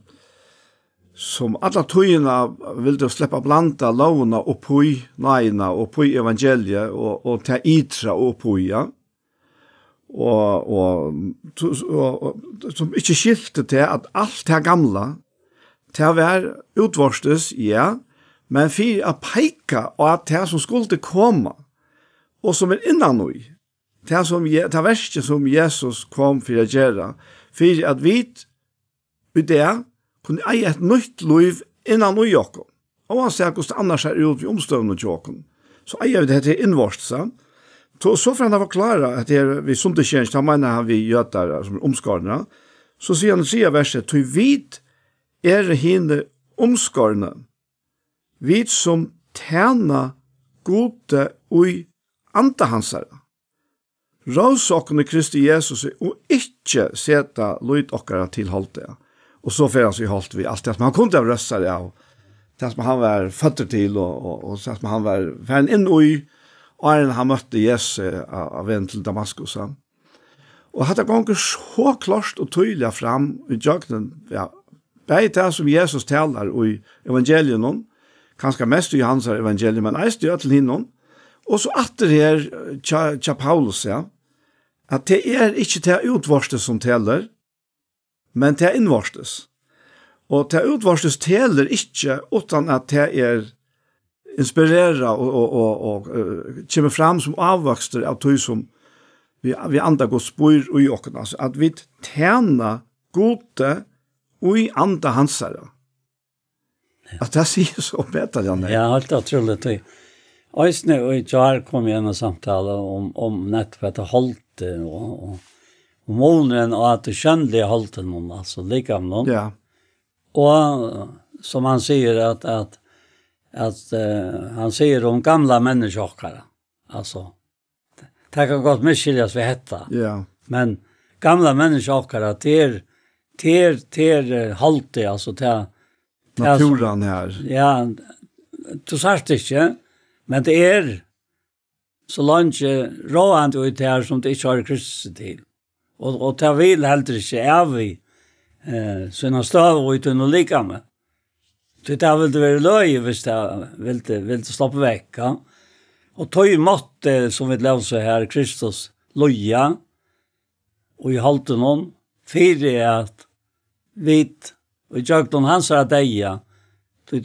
sum alla tíðina vildu sleppa at blanda lógina upp í náðina, upp í evangeliið, og, og tað ytra upp í, ja. Og, og, og, og sum ikki skiltu tað, at alt tað gamla, tað var útvortis, ja, men fyri at peika á tað, sum skuldi koma, og sum er innan í, tað sum Je-, tað verkið, sum Jesus kom fyri at gera, fyri at vit í dag kunnu eiga eitt nýtt lív innan í okkum. Óansæð hvussu tað annars sær út við umstøðunum hjá okkum, so eiga vit hetta her innvortis, ja. So, so fer hann at forklára at her við sundurskeringini, tá meinar hann við jødar, sum eru umskornir, ja. So sigur hann í triðja versi, tí vit eru hini umskornu, vit sum tæna Gudi í anda hansara. Rósa okkum í Kristi Jesusi og ikki seta lít okkara til holdið. Og so fer hann so í holt við alt tað sum hann kundi hava róst sær av. Tað sum hann var føddur til og, og, og tað sum hann var farin inn í, áðrenn hann møtti Jesusi á, á vegnum til Damaskus, ja. Og hatta gongur so klárt og týðiliga fram í gjøgnum, ja, bæði tað sum Jesus talar í evangeliunum, kanska mest í Jóhannesar evangelium, men eisini í øllum hinum. Og so aftur her, eh, hjá, hjá Paulus, ja, at tað er ikki tað útvortis sum telur, men tað innvortis. Og tað útvortis telur ikki uttan at tað er inspirerað og, og, og, og, eh, kemur fram sum ávøkstur av tí sum við, við anda Guds býr í okkum. Altso, at vit tæna Gudi í anda hansara. Ja. At tað sigur so ómetaliga nógv. Ja, heilt ótrúligt, tí. Eisini í gjár kom eg inn á samtalu um, um nettopp hetta holdið og, og, og munurin á tí sjónliga holdinum, altso likamnum. Ja. Og sum hann sigur, at, at, at eh, hann sigur um gamla menniskja okkara. Altso, tað kann gott misskiljast við hetta. Ja. Men gamla menniskja okkara, tað er, tað er, tað er eh, holdið, altso, tað, tað er Natúran her. Ja, tú sært ikki, men tað er so leingi ráðandi í tær, sum tað ikki hoyrir Kristus til. Og, og tað vil heldur ikki av í eh, sína støðu í tínum likami. Tí tað vildi verið løgið, hvis tað vildi, vildi sloppið vekk. Ja? Og tí mátti, sum vit lósu her, Kristus líða og í holdinum, fyri at vit, og í gjøgnum hansara deyða, tí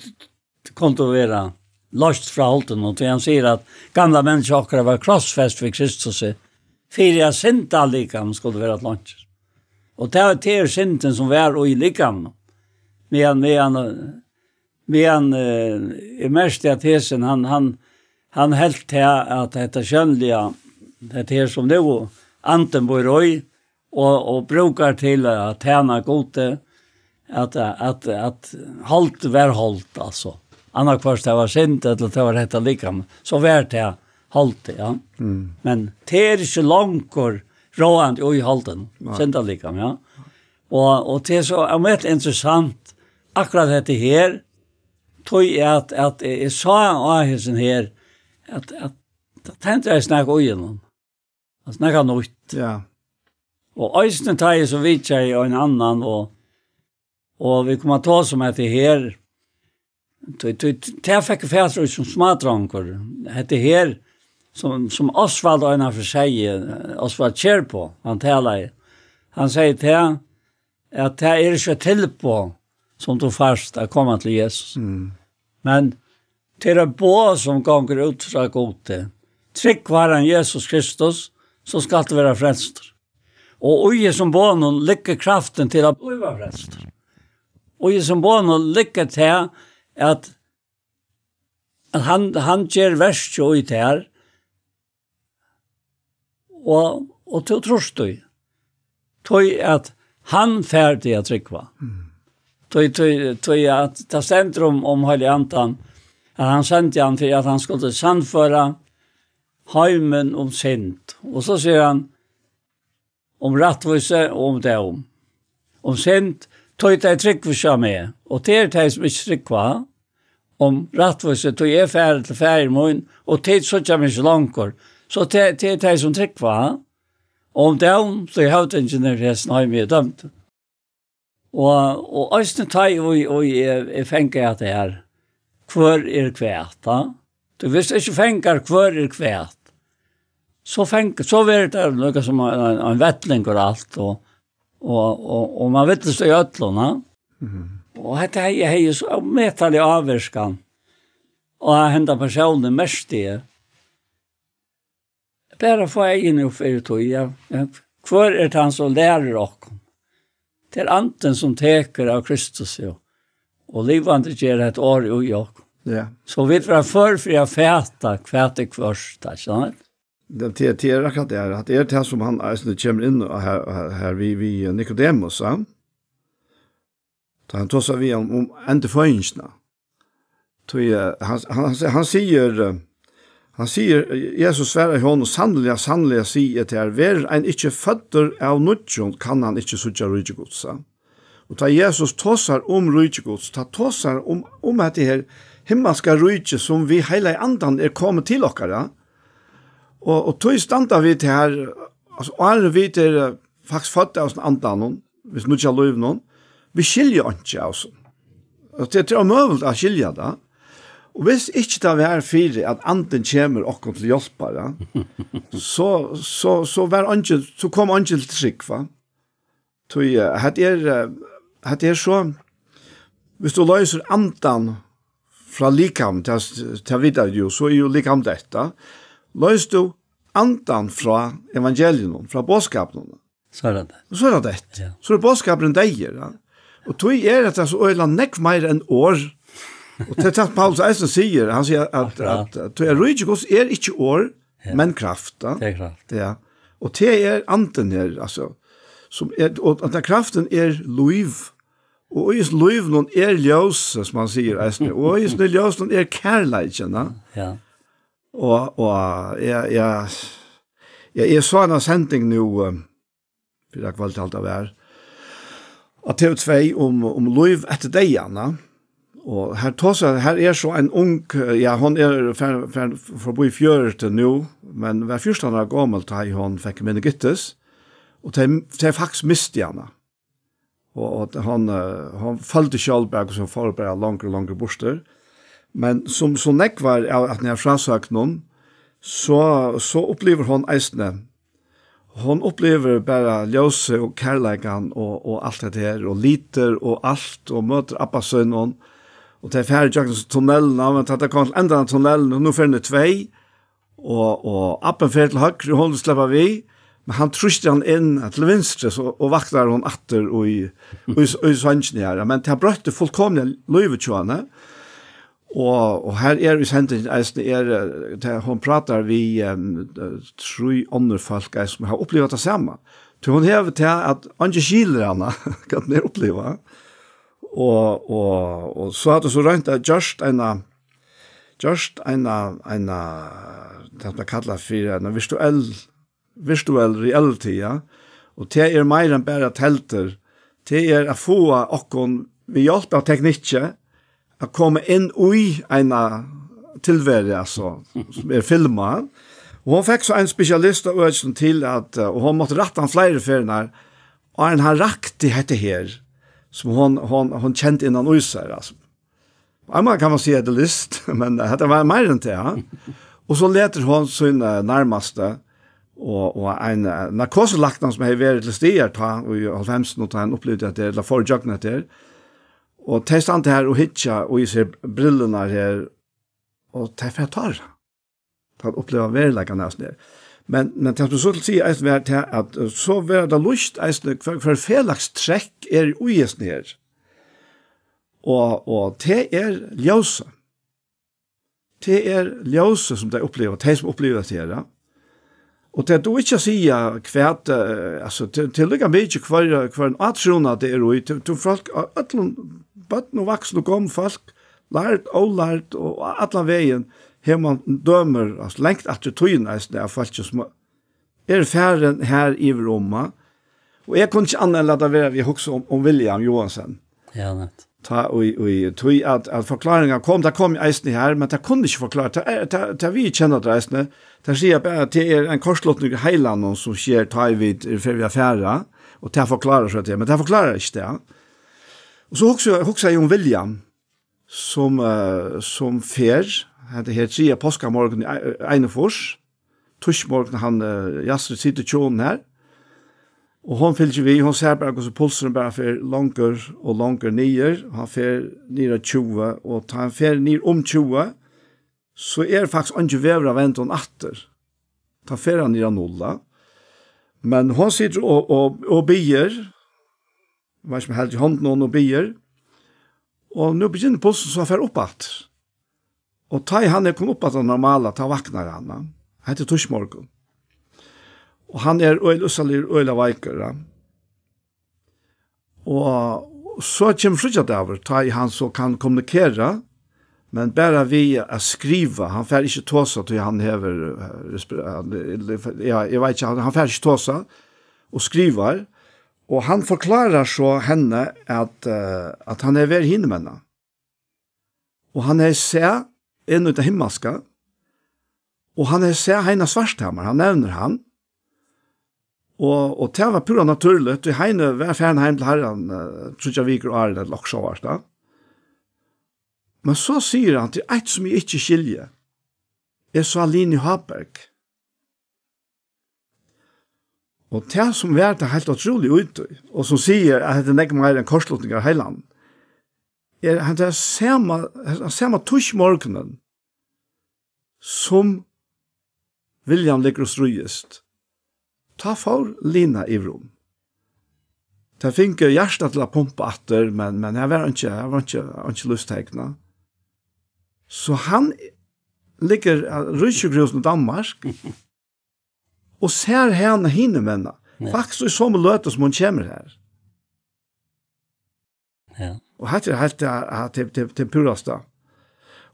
kundu vera loyst frá holdinum, tí hann sigur at gamla menniskja okkara var krossfest við Kristusi, fyri at synda likam skuldi vera longir. Og tað var til syndin, sum var í likamnum. Meðan, meðan, meðan eh, eg merkti at hesin, hann, hann, hann helt til at hetta sjónliga, hetta her sum nú andin býr í, og, og brúkar til at tæna Gudi, at, at, at hold var hold, altso. Annaðhvørt tað var synd, ella tað var hetta likam, so var tað hold, ja. Mm. Men tað er ikki longur ráðandi í holdinum, synda likam, ja. Og, og tað er so ómetaliga interessant, akkurát hetta her, tí at, at eg, eg sá á hesin her, at, at tað tendraðist nakað í honum. Hann snakkar nýtt. Ja. Og eisini tá eg so vitjaði ein annan, og, og vit koma at tosa um hetta her. Tí, tí, tað fekk eg fatur í sum smádrongur. Hetta her, sum, sum Osvald einaferð segði, Osvald Kjærbo, hann talaði. Hann segði tað, at tað er ikki eitt tilboð, sum tú fært at koma til Jesus. Mm. Men tað er eitt boð, sum gongur út frá Gudi. Trúgv á Harran Jesus Kristus, so skalt tú vera frelstur. Og í hesum boðnum liggur kraftin til at blíva frelstur. Og í hesum boðnum liggur tað, at, at hann, hann ger verkið í tær, og, og tú trýrt tí. Tí at hann fær teg at trúgva. Mm. Tí, tí, tí at tað stendur um, um Heilaga Andan, at hann sendi hann fyri at hann skuldi sannføra heimin um synd. Og so sigur hann, um rættvísi og um dóm. Um synd, tí tey trúgva ikki á meg, og tað eru tey, sum ikki trúgva, um rættvísi, tí eg fari til Faðir mín, og tit síggja meg ikki longur. So tað, tað eru tey, sum trúgva, og um dóm, tí høvdingin er hesin heimi er dømdur. Og, og eisini tá ið, ið eg, eg fangaði hetta her, hvør er hvat, tá? Tú, viss tú ikki fangar, hvør er hvat, so fang-, so verður tað líka sum ein, ein, ein vellingur og alt, og, og, og, og man villist í øllum, ha? Mhm. Og hetta hevði, hevði so ómetaliga ávirkan á henda persónin, merkti eg. Bara fáa eyguni upp fyri tí, ja. Ja. Hvør er tann, sum lærir okkum? Tað er Andin, sum tekur av Kristus, ja, og livandi ger hetta orð í okkum. Ja. So vit verða før fyri at fata, hvat er hvørt, ikki sant? Det, det, det er akkurat det, at det er det som han eisini kemur inn á her, her, her við, við Nikodemus, ja? Tá hann tosar við hann um endurføðingina. Tí, eh, hann, hann, hann, hann sigur, eh, hann sigur, eh, Jesus svarar honum, "Sanniliga, sanniliga, sigi eg tær, verður ein ikki føddur av nýggjum, kann hann ikki síggja ríki Guds." Ja. Og tá Jesus tosar um ríki Guds, tá tosar um, um at det her himmelska ríki, sum við Heilaga Andan er komið til okkara, og, og tí standa vit her, altso, áðrenn vit eru, eh, faktiskt fødd av Andanum, við nýggja lívinum, vit skilja einki av sum. Og tað, tað er ómøguligt at skilja tað. Og viss ikki tað var fyri, at Andin kemur okkum til hjálpar, ja, so, so, so var eingin, so kom eingin til trúgv, va? Tí, eh, hetta er, eh, hetta er so, viss tú loysir andan frá likam, tað, tað vita vit jú, so er jú likam deytt. Loysir tú andan frá evangelium, frá boðskapinum, so er tað deytt. So er tað deytt. Ja. So er boðskapurin deyður, ja. Og tí er hetta so øgiliga nógv meira enn orð. Og tað er tað Paulus eisini sigur, hann sigur at, at, at, at ríki Guds er ikki orð, ja, men kraft, ja. Tað er kraft. Ja. Og tað er Andin her, altso, sum er, og at kraftin er lív, Og í hesum lívinum er ljós, sum man sigur eisini. Og í hesum ljósinum er kærleikin, ja. Ja. Og, og, ja, ja, ja, eg sá eina sending nú, eh, fyri eitt kvøld, helt eg var, á T V tvey um, um lív eftir deyðan, ja. Og her tosar, her er so ein ung, eh, ja, hon er fer, fer, forbi fjøruti nú, men var fjúrtan ára gomul, tá ið hon fekk meningitis, og tey, tey faktiskt mistu hana. Og, og hon, eh, hon føldi sjálv bara, sum fór bara longur og longur burtur. Men sum, sum nógvar av, av hennara frásøgnum, so, so upplivir hon eisini, hon upplivir bara ljósið og kærleikan og, og alt hetta her, og litir og alt, og møtir abba sín, og, og tey fara ígjøgnum tunnelin, men tá tey koma til endan av tunnelin, og nú fer hon í tvey, og, og abbin fer til høgru, og hon vil sleppa við, men hann trýstir hann inn til vinstru, so, og vaknar hon aftur í, í, í songini her. Men tað broytti fullkomiliga lívið hjá henni. Og, og her er í sendingini eisini, er, eh, tað, hon prátar við, em, eh, trý onnur fólk, eh, sum hava upplivað tað sama. Tí hon hevur tað, at eingin skilir hana, hvat hon er upplivað. Og, og, og so hevur hon so roynt at gjørt eina, gjørt eina, eina, tað man kallar fyri eina virtuell, virtuell reality, ja. Og tað er meira enn bara teldur. Tað er at fáa okkum við hjálp av teknikki at koma inn í eina tilveru, altso, sum er filmað. Og hon fekk so ein spesialist av økinum til at, eh, og hon mátti rætta hann fleiri ferðir, áðrenn hann rakti hetta her, sum hon, hon, hon kendi innan í sær, altso. Einmal kann man siga, at tað er list, men hetta var meira enn tað, ja. Og so letur hon sín, eh, nærmastu, og, og ein, eh, narkoselækna sum hevði verið til staðar tá í hálvfemsunum, og tá hann upplivdi at tað, ella fór ígjøgnum at tað, og tey standa her og hyggja og í sær brillurnar her, og tey fara at tára. Tá hann uppliva veruleikan av sær. Men, men tað sum so til siga eisini var til at, eh, so verður tað lýst eisini, hvør, hvør felags trekk er í hesum her. Og, og tað er ljósið. Tað er ljósið, sum tey uppliva, tey sum uppliva tað her, ja. Og tað er ikki at siga hvat, eh, altso, til, til líka mikið hvør, hvør ein átrúnað tað er í, til, til fólk, á øllum, børn og vaksin og gomul fólk, lærd, ólærd, og allan vegin, her man dømir, altso, langt aftur í tíðina eisini, av fólki sum er farin her yvir um, og eg kundi ikki annað enn lata vera við at hugsa um, um William Johansen. Ja, nett. Tá í, í, tí at, at forklaringar kom, tað kom eisini her, men tað kunnu ikki forklára, tað er, tað, tað viðurkenna tey eisini, tey siga bara, at tað er ein kortslutningur í heilanum, sum sker, tá ið vit eru ferdig at fara, og tað forklárar so tað, men tað forklárar ikki tað. Og so hugsi, hugsi eg um William, sum, eh, sum fer, hetta her triðja páskamorgun í ei-, einogfýrs, týsmorgun, hann, eh, Astrid situr hjá honum her, og hon fylgir við, hon sær bara, hvussu pulsurin bara fer longur og longur niður, og hann fer niður á tjúgu, og tá hann fer niður um tjúgu, so er faktiskt eingin vegur at venda honum aftur. Tá fer hann niður á null, ja. Men hon situr og, og, og biður, veit ikki, um heldur í hondina á honum og biður, og nú byrjar pulsurin so at fara upp aftur. Og tá ið hann er komin upp á tað normala, tá vaknar hann, ja. Hetta er týsmorgun. Og hann er øgiliga, øgiliga veikur, ja. Og so kemur fríggjadagur, tá ið hann so kann kommunikera, men bara við at skriva. Hann fær ikki tosa, tí hann hevur, eh, respi-, hann, ja, eg veit ikki, hann, hann fær ikki tosa og skrivar. Og hann forklárar so henni at, eh, at hann hevur verið hinumegin. Og hann hevði sæð inn í tað himmalska, og hann hevði sæð Heini Svarthamar, hann nevnir hann. Og, og tað var púra natúrligt, tí Heini var farin heim til Harran, eh, tríggjar vikur áðrenn, ella okkurt sovorðið, ja. Men so sigur hann, tað er eitt sum eg ikki skilji. Eg sá Lini Háberg. Og tað sum var tað heilt ótrúliga í tí, og sum sigur, at hetta er nógv meira enn kortslutning av heilanum, er, at tað er sama, sama týsmorgunin, sum William liggur og stríðist, tá fór Lina yvir um. Tað fingu hjartað til at pumpa aftur, men, men her var einki, her var einki, einki lívsteikn. So hann liggur á Ríkissjúkrahúsinum í Danmark og sær hana hinumegin. Ja. Faktiskt í somu løtu sum hon kemur her. Ja. Og hetta er heilt til, til, til, til púrasta.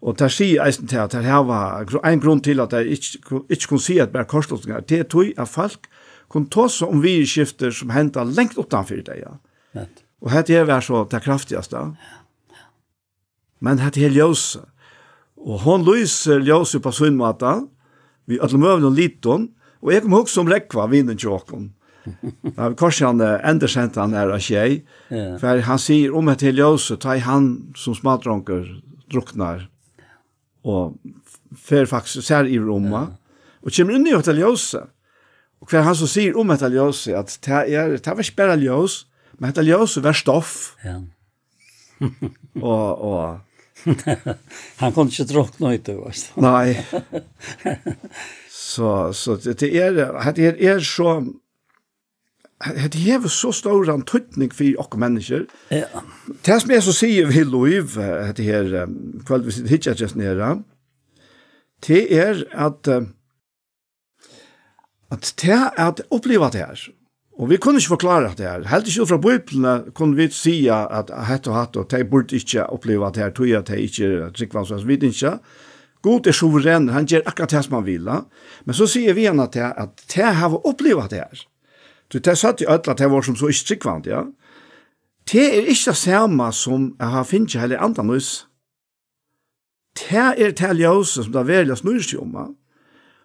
Og tær siga eisini til, at tær hava gru-, ein grund til, at tær ikki, ikki kunnu siga, at bara kortslutningar, tað er tí, at fólk kunnu tosa um viðurskiftir, sum henda langt uttanfyri tey, ja. Nett. Og hetta her var so tað kraftigasta. Men hetta her ljósið, og hon lýsir ljósið upp á sín máta, við øllum møguligum litum, og eg kom hugsa um Rógva, vinin hjá okkum. Ja, vit koyra hann, eh, endursenda hann her á sjey, ja. For hann sigur um hetta her ljósið, tá ið hann sum smádrongur druknar, og fer faktiskt sær yvir um, ja. Og kemur inn í hetta ljósið, og hvat hann so sigur um hetta ljósið, at tað er, tað var ikki bara ljós, men hetta ljósið var stoff. Ja. Og, og hann kundi ikki drukna í tí, veitst tú. Nei. So, so tað, tað er, hetta her er so, hetta hevur so stóran týdning fyri okkum menniskjur. Ja. Tað sum eg so sigi við Lív, eh, hetta her, eh, kvøld, vit sita og hyggja eftir hesum her, tað er at, eh, at tað at uppliva tað her, og vit kunnu ikki forklára tað her, heldur ikki út frá Bíbliuni kunnu vit siga at hetta og hatta, og tey burdu ikki uppliva tað her, tí at tey ikki eru trúgvandi, so vit ikki. Gud er suverenur, hann ger akkurát tað sum hann vil, ja. Men so sigi eg við hana tað, at tey hava upplivað tað her. Tí tey søgdu øll, at tey vóru sum so ikki trúgvandi, ja. Tað er ikki tað sama sum at hava fingið Heilaga Andan í seg. Tað er tað ljósið, sum tað veruliga snýr seg um, ja.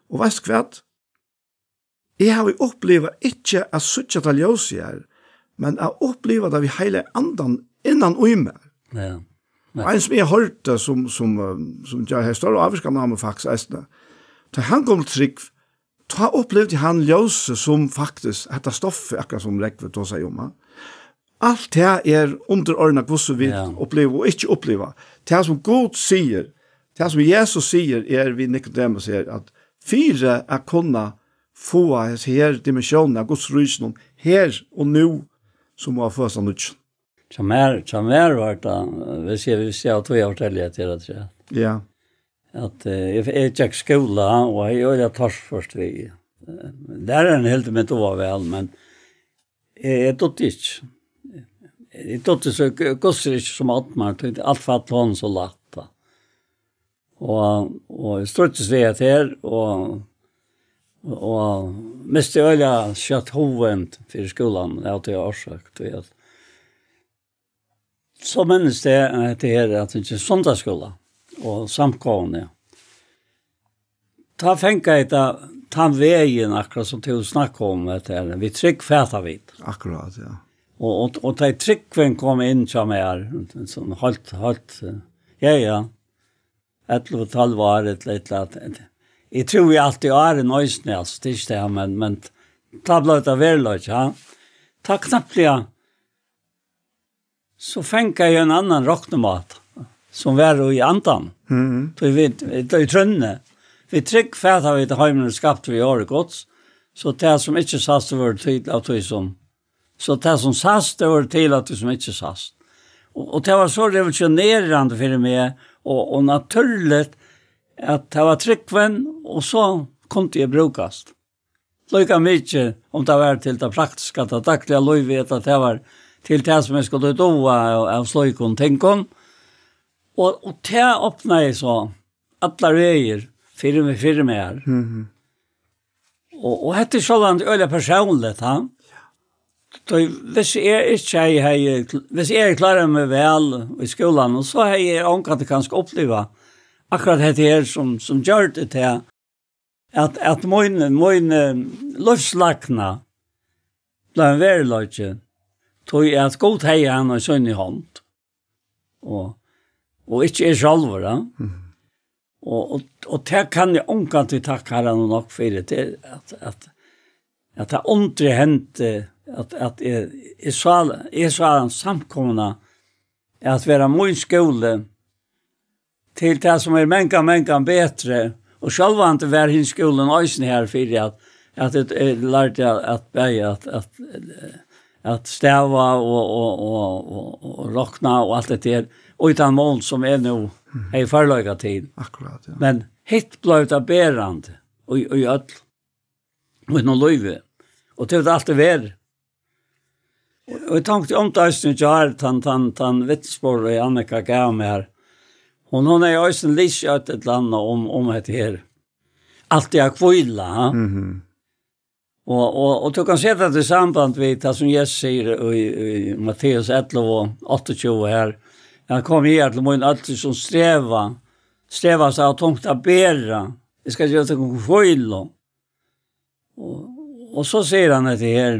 Og veitst hvat? Eg havi upplivað ikki at síggja tað ljósið her, men at uppliva tað við Heilaga Andan innan í mær. Ja. Og ein sum eg hoyrdi, sum, sum, eh, sum gjørdi stóra ávirkan á meg faktiskt eisini. Tá hann kom til trúgv, tá upplivdi hann ljósið sum faktiskt, hetta stoffið, akkurát sum Rógvi tosaði um, ha? Alt tað er undirordnað, hvussu vit Ja. uppliva og ikki uppliva. Tað sum Gud sigur, tað sum Jesus sigur, er við Nikodemus her, at fyri at kunna fáa hesa her dimensiónina av Guds ríkinum her og nú, so má hann føðast av nýggjum. Hjá mær, hjá mær var tað, hvis eg, hvis eg har två år til, at jeg har tre. Ja. At, eh, jeg, jeg gikk skole, og jeg gjorde det tørt først vi. Eh, der er en helt med to var vel, men jeg, jeg døde ikke. Jeg døde så g-, gosser ikke som at man tykte alt for at han så lagt, da. Og, og jeg stod til seg her, og, og mistet øye skjøtt hoven for skolen, ja, til årsak, til at. Så minnes det, at det her, at det ikke er søndagsskole, og samkomne. Ta fengt jeg da, ta veien akkurat som til å snakke om, at det er, vi trygg fæta vidt. Akkurat, ja. Og, og, og ta trygg kom inn som er, sånn holdt, holdt, eh, ja, ja. Elva, tolv år, et eller annet. Jeg tror vi alltid er en øyne, altså, det er ikke det, men, men ta ble det veldig, ja. Ta knapt, ja. Så fengt jeg en annen roknemat, som var i andan. Mhm. Så vi, det er trønne. Vi trygg fæta vidt heimene skapt vi har godt. Så det som ikke sast var tydelig av tog som. Så det som sast, det var til at det som ikke sast. Og, og det var så revolusjonerende for meg, og, og naturligt at det var tryggven, og så kunne det brukes. Lika mye, om det var til det praktiske, det daglige livet, at det var til det som jeg skulle doa av, av sløyk og ting. Og, og det åpnet jeg så, alle veier, for meg, for meg her. Mhm. Og, og hette er sånn øyelig personlig, ha? Så hvis jeg ikke har, har, hvis jeg klarer meg vel i skolen, og så har jeg omkant kanskje opplevd akkurat dette her som, som gjør det til at, at min, min, eh, livslakna ble en veruleika, tog jeg at Gud har han og sånn i hånd. Og, og ikke er sjølver, da. Mhm. Og, og, og det kan jeg omkant til takke Herren nok for det, til at, at, at det ondre hendte, at, at jeg, jeg sa, jeg sa en samkomna, at være min skole til det som er menka, menka bedre, og sjølvande var hin skolen øysen her for at, at jeg, jeg lærte at, at, at, at, at stava og, og, og, og, og rokna og alt det der, og utan mål som er nå, er i forløyga til. Akkurat, ja. Men hitt ble det berande, og, og i ødel, og i noe løyve. Og til det alt det var. Og eg tenkti um tað eisini í gjár, tann, tann, tann vitnisburður, ið Annika gav mær. Hon, hon hevði eisini lisið eitt ella annað um, um hetta her. Alt tað at hvíla, ha? Mhm. Og, og, og tú kanst seta tað í samband við tað, sum Jesus sigur í, í Matteus ellivu, áttaogtjúgu her. Hann kom her til mín, øll sum streva, strevast av tungt at bera. Eg skal geva tykkum hvílu. Og, og so sigur hann hetta her.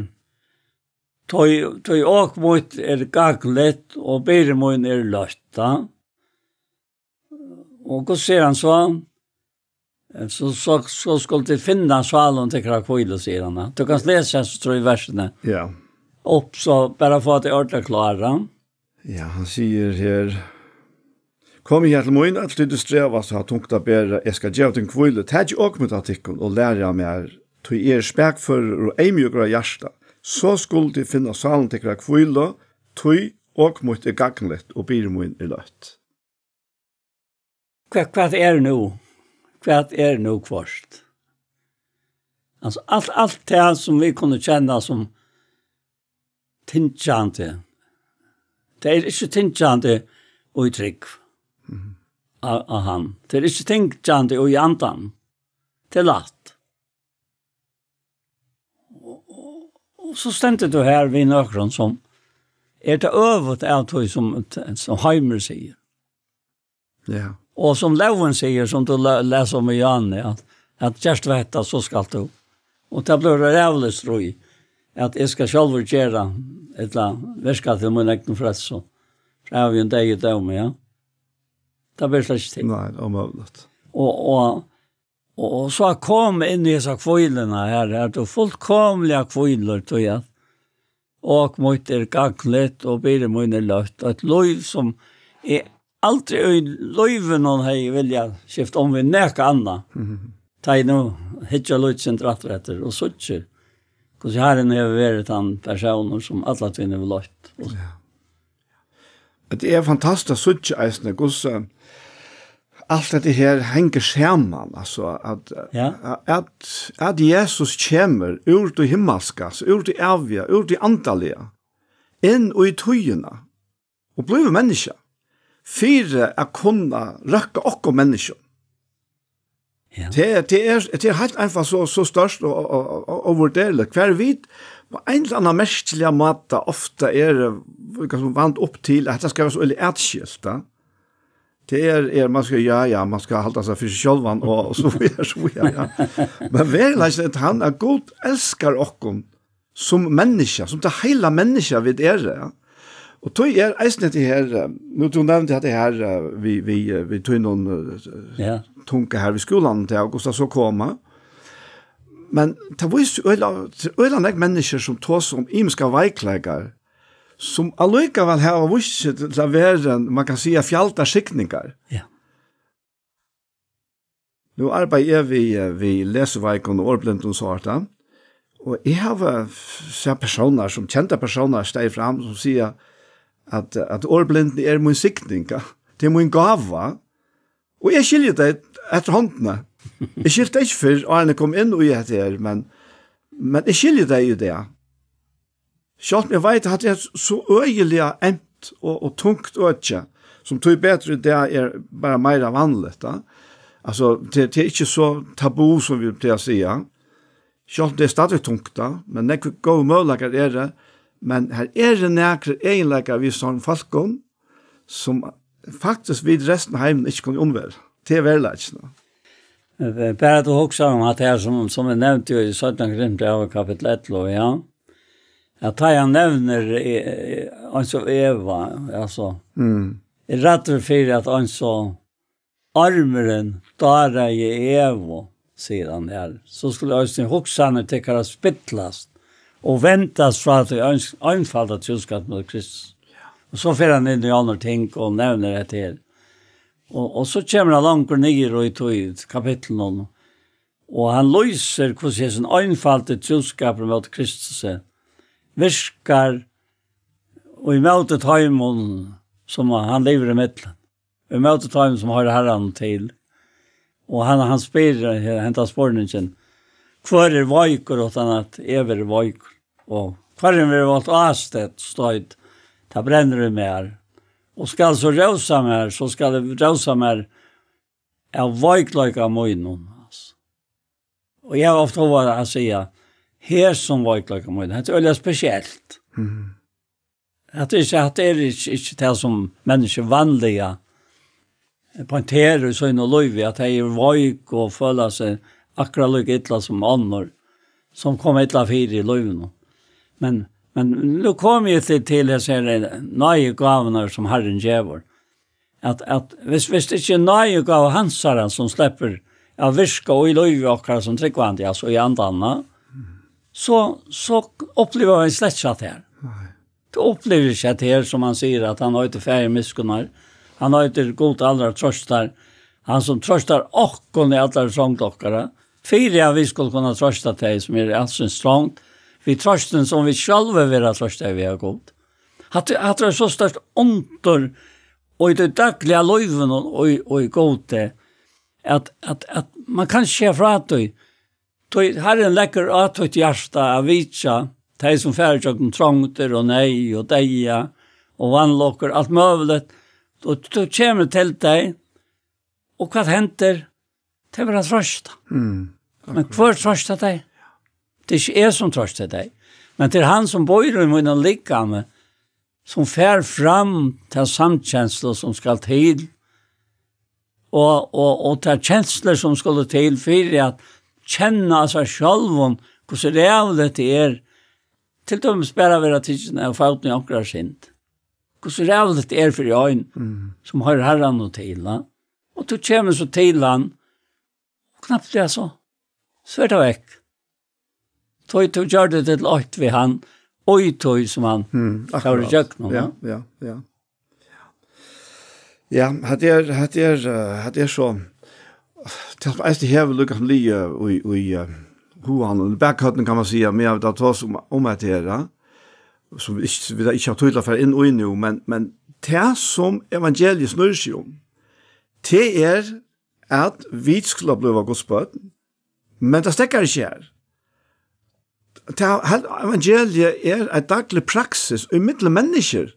Tí, tí ok mítt er gagnligt, og byrði mín er løtt, ja. Og hvussu sigur hann so? Eh, so, so, so skulu tit finna sálum tykkara hvílu, sigur hann, ja. Tú kanst lesa hesi trý versini. Ja. Upp, so bara fáa tey ordiliga klára. Ja, hann sigur her, "Kom her til mín, øll tit, ið strevast og hava tungt at bera, eg skal geva tykkum hvílu. Takið ok mítt av tykkum og lærið av mær, tí eg eri spakførur og eyðmjúkur av hjarta. So skulu tit finna sálum tykkara hvílu, tí ok mítt er gagnligt og byrði mín er løtt." Hvat, hvat er nú? Hvat er nú hvørt? Altso, alt, alt tað sum vit kunnu kenna sum tyngjandi, tað er ikki tyngjandi í trúgv Mhm. á, á hann. Tað er ikki tyngjandi í andan. Tað er lætt. Og, og, og so stendur tú her við nøkrum sum er tað øvugt av tí sum, sum Heimir sigur. Ja. Og sum lógin sigur, sum tú le-, les um í Johannes, at, at gert tú hetta, so skalt tú. Og tað blívur ræðuligt stríð, at eg skal sjálvur gera, ella virka til mín egnu frelsu, frá ævigum deyða og dómi, ja. Tað ber slett ikki til. Nei, ómøguligt. Og, og, og, og so at koma inn í hesa hvíluna her, her tú fullkomiliga hvílir, tí at ok mítt er gagnligt og byrði mín er løtt. Eitt lív sum eg aldri í lívinum hevði viljað skift um við nakað annað. Mhm. Tá eg nú hyggi lítið sindur aftur eftir og síggi, hvussu Harrin hevur verið tann persónur, sum alla tíðina hevur leitt. Og Ja. Tað er fantastiskt at síggja eisini, hvussu alt hetta her hongur saman, altso, at, Ja. at, at Jesus kemur úr tí himmalska, so úr tí æviga, úr tí andaliga, inn í tíðina, og blívur menniskja, fyri at kunna røkka okkum menniskjum. Ja. Tað, tað er, tað er heilt einfalt so, so stórt og, og, og, og, og vurderligt. Hvar vit á ein ella annan merkiligan máta ofta eru, eh, vand upp til, at tað skal vera so øgiliga atskilt, ja. Tað er, er, man skal, ja, ja, man skal halda seg fyri seg sjálvan, og, og so víðari, so víðari, ja. Men veruleikin er tann, at Gud elskar okkum sum menniskja, sum tað heila menniskja vit eru, ja. Og tí er eisini hetta her, eh, nú tú nevndi hetta her, eh, við, við, eh, við tínum, eh, Ja. tunga her við skúlanum, til August, at so koma. Men tað vísir jo øgiliga, øgiliga nógv menniskjur sum tosa um ymiskar veikleikar, sum allíkavæl hava víst seg til, til at vera, man kann siga, fjaldar signingar. Ja. Nú arbeiði eg við, eh, við lesiveikum og orðblindum og so hart, ja. Og eg havi f-, sæð persónar, sum kendar persónar, staðið fram, sum siga, at, at orðblindni er mín signing, ja. Tað er mín gáva. Og eg skilji tað eftir hondini. Eg skilti tað ikki fyrr, áðrenn eg kom inn í hetta her, men, men eg skilji tað í dag. Sjálvt um eg veit, at hatta er so øgiliga eymt og, og tungt øki, sum tíbetur í dag er bara meira vanligt, ja. Altso, tað, tað er ikki so tabu, sum vit plaga at siga. Sjálvt um tað er stadigvekk tungt, ja, men nógvir góðir møguleikar eru, men her eru nakrir eginleikar við sovorðnum fólkum, sum faktiskt vit restina av heiminum ikki kunnu umbera. Tað er veruleikin, ja. Eh, bara tú hugsar um at her sum, sum eg nevndi jo í seinna Korintbrævi kapittul ellivu, ja. At tá hann nevnir, eh, eh, eins og Eva, altso, Mm. er ræddur fyri at eins og ormurin dáraði Evu, sigur hann her, so skulu eisini hugsanir tykkara spillast og vendast frá tí ein-, einfalda trúskap móti Kristus. Og so fer hann inn í onnur ting og nevnir hetta her. Og, og so kemur hann longur niður í tí kapitlinum, og hann lýsir, hvussu hesin einfaldi trúskapur móti Kristusi virkar og ímóti teimum, sum hann livir ímillum, ímóti teimum, sum hoyra Harranum til. Og hann, hann spyr, eh, henda spurningin, "Hvør er veikur, uttan at eg verði veikur?" Og Hvørjum verður vátt ástøtt, stoyt, tað brennur í mær. Og skal so rósa mær, so skal eg rósa mær av veikleika mínum, altso. Og eg havi ofta hug at siga, hesum veikleika mínum, hetta er øgiliga spesielt. Mhm. At tað er ikki, at tað er ikki, ikki tað sum menniskju vanliga poengtera í sínum lívi, at tey eru veik og føla seg akkurát líka illa sum onnur, sum koma illa fyri í lívinum. Men, men nú komi eg til, til hesar her náðigávurnar sum Harrin gevur. At, at hvis, hvis tað ikki er náðigáva hansara sum sleppur at virka í lívi okkara sum trúgvandi, altso í andanum, so, so uppliva vit slett ikki hatta her. Nei. Tú upplivir ikki hatta her, sum hann sigur, at hann eitur Faðir miskunnar, hann eitur Gud allrar trøstar, hann sum trøstar okkum í allari trongd okkara, fyri at vit skulu kunna trøsta tey, sum eru í allsins trongd, við trøstin, sum vit sjálvi verða trøstaði við av Gud. Hatta, hatta er so stórt undur, og í tí dagliga lívinum, og í, og í Gudi, at, at, at man kann ikki siga frá tí. Tí Harrin leggur á títt hjarta at vitja tey, sum fara gjøgnum trongdir og neyð og deyða og vanlukkur, alt møguligt. Og tú kemur til tey, og hvat hendir? Tey verða troystað. Mm. Men hvør troystar tey? Tað er ikki eg, sum troystar tey. Men tað er hann, sum býr í mínum likami, sum fær fram ta samkenslu, sum skal til, og, og, og tær kenslur, sum skulu til fyri at kenna av sær sjálvum, hvussu ræðuligt tað er, til dømis bara at vera tikin av fótum í onkrari synd. Hvussu ræðuligt tað er fyri ein, Mm. sum hoyrir Harranum til, ha? Og tú kemur so til hann, og knappliga so, so er tað vekk. Tí tú gjørdi teg til eitt við hann, og í tí sum hann Mm, fór í akkurát. gjøgnum, Ja, ja. ja, ja. Ja, hatta er, hatta er, eh, hatta er so. Tað sum eisini hevur líka sum ligið í, í, eh, huganum, í bakhøvdinum, kann man siga, men eg vil ta sum um at gera, sum vit ikki, vit ikki hava tíð til at fara inn í nú, men, men tað sum evangeliið snýr seg um, tað er at vit skulu blíva Guds børn, men tað steðgar ikki her. Tað, evangeliið er ein daglig praksis í millum menniskju,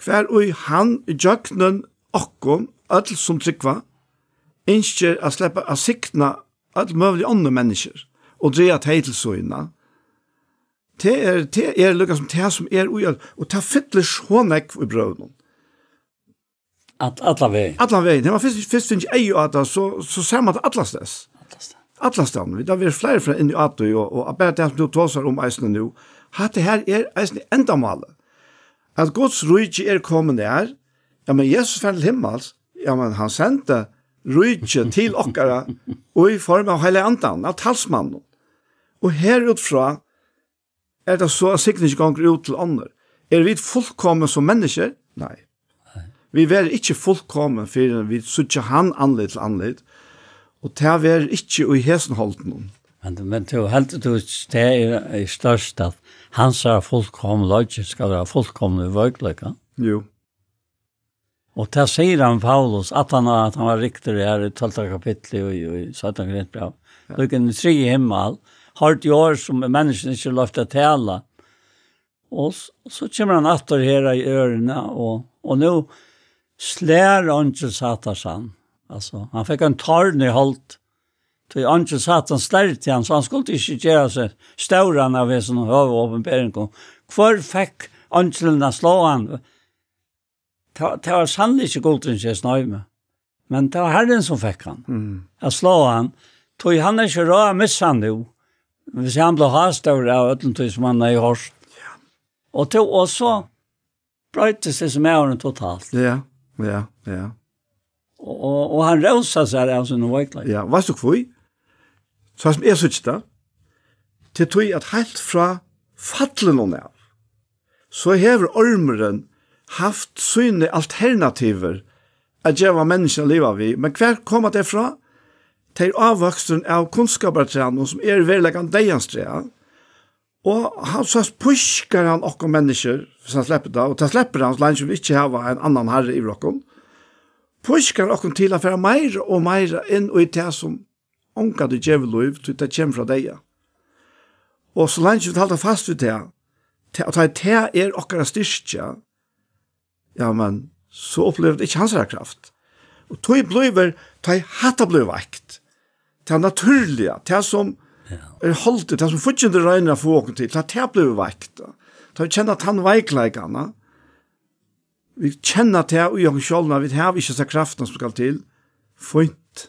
hvar í hann í gjøgnum okkum, øll sum trúgva, ynskir at sleppa at signa øll møgulig onnur menniskju og draga tey til sína. Tað er, tað er líka sum tað sum er í øll, og tað fyllir so nógv í brøvunum. At, alla vegin. Allan vegin. Hevur man fyrst, fyrst fingið eyga á tað, so, so sær man tað allastaðni. Allastaðni. Allastaðni. Vit hava verið fleiri ferðir inni á tí, og, og bara tað sum tú tosar um eisini nú. Hatta her er eisini endamálið. At Guds ríki er komið nær. Ja, men Jesus fer til himmals. Ja, men hann sendi ríkið til okkara og í form av Heilaga Andan, av talsmanninum. Og her út frá er tað so, at signingin gongur út til onnur. Eru vit fullkomin sum menniskjur? Nei. Vit verða ikki fullkomin, fyrr enn vit síggja hann andlit til andlit. Og tað verður ikki í hesum holdinum. Men, men tú heldur, tú, tað er, er størst, at hansara fullkomleiki skal vera fullkomin í veikleika? Jú. Og tað sigur hann, Paulus, at hann, at hann var riktur her í tólvta kapitli og í, í seinna Korintbræv. Ja. Líka inn í triðja himmal, hoyrdi orð sum menniskjum ikki er loyvt at tala. Og s-, so kemur hann aftur her í ørina, og, og nú slær eingil Satans hann. Altso, hann fekk ein torn í hold. Tí eingil Satans slær til hann, so hann skuldi ikki gera seg stóran av hesum høgu opinberingum. Hvør fekk eingilin at sláa hann? Tað, tað var sanniliga ikki Gud, sum sneið meg. Men tað var Harrin, sum fekk hann. Mm. At sláa hann. Tí hann er ikki ráð at missa hann nú. Hvis hann bleiv hástórur av øllum tí, sum hann hevði hoyrt. Ja. Og tó, og so broyttist hesin maðurin totalt. Ja, ja, ja. Og, og, og hann rósar sær av sínum veikleika. Ja, veitst tú hví? So sum eg síggi tað, til tí at heilt frá fallinum av, so hevur ormurin havt síni alternativir at geva menniskjum at liva við. Men hvar koma tey frá? Tey eru ávøksturin av kunnskapartrænum, sum er í veruleikanum deyðans træ. Og hann, so pískar hann okkum menniskjur, hvis hann sleppur tað, og tað sleppur hann, so leingi vit ikki hava ein annan harra yvir okkum. Pískar hann okkum til at fara meira og meira inn í tað, sum ongantíð gevur lív, tí tað kemur frá deyða. Og so leingi vit halda fast við tað, tað, og tá ið tað er okkara styrkja, ja, men so upplivir tað ikki hansara kraft. Og tí blívur, tá ið hatta blívur veikt, tað natúrliga, tað sum Ja. er holdið, tað sum fíggindin roynir at fáa okkum til, tá tað blívur veikt, tá vit kenna tann veikleikan, vit kenna tað í okkum sjálvum, at vit hava ikki hesa kraftina sum skal til. Fínt,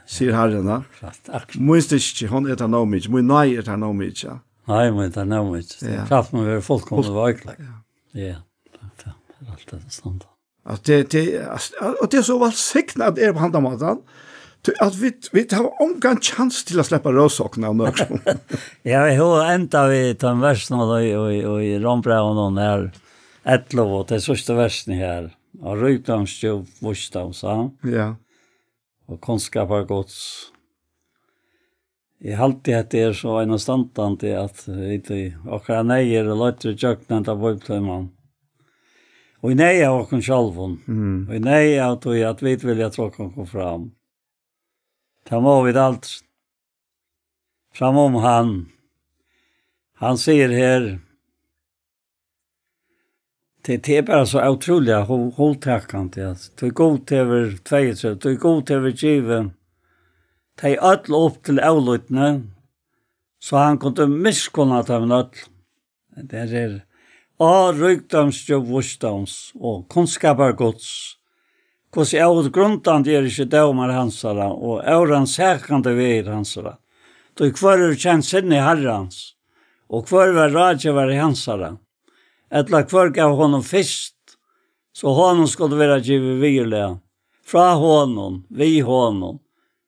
sigur Harrin, ja. Rætt, akkurát. Mín styrki, hon er tað nóg mikið, mín náði er tað nóg mikið, ja. Nei, men tað er nóg mikið. Ja. Kraftin verður fullkomin í veikleika. Ja. Ja, tað, tað er alt tað standa. At tað, tað, at, og tað er so vælsignað at tað er á handan mátan. Tí at vit, vit hava ongan kjans til at sleppa rósokna av nøkrum. Ja, vit hava enda við tann versin og í, í, í Rómbrævinum her, ellivu, og tey síðstu versini her. Og ríkdómsdjúp vísdóms, ja. Ja. Og kunnskapar Guds. Eg haldi, at tað er so einastandandi, at vit í okkara neyð eru leiddir ígjøgnum henda bíbliutíman. Og í neyð av okkum sjálvum. Mm. Og í neyð av tí, at vit vilja trógva okkum fram. Tað má vit aldri. Fram um hann. Hann sigur her, Tað, tað er bara so ótrúliga hug-, hugtakandi, at tí Gud hevur, tveyogtretivu, tí Gud hevur givið tey øll upp til ólýdni, so hann kundi miskunna teimum øll. Tað er, á, ríkdómsdjúp vísdóms og kunnskapar Guds, hvussu ógrundandi er ikki dómar hansara, og órannsakandi vegir hansara. Tí hvør hevur kent sinni Harrans, og hvør var ráðgevari hansara? Ella hvør gav honum fyrst, so honum skuldi vera givið viðurlag? Frá honum, við honum,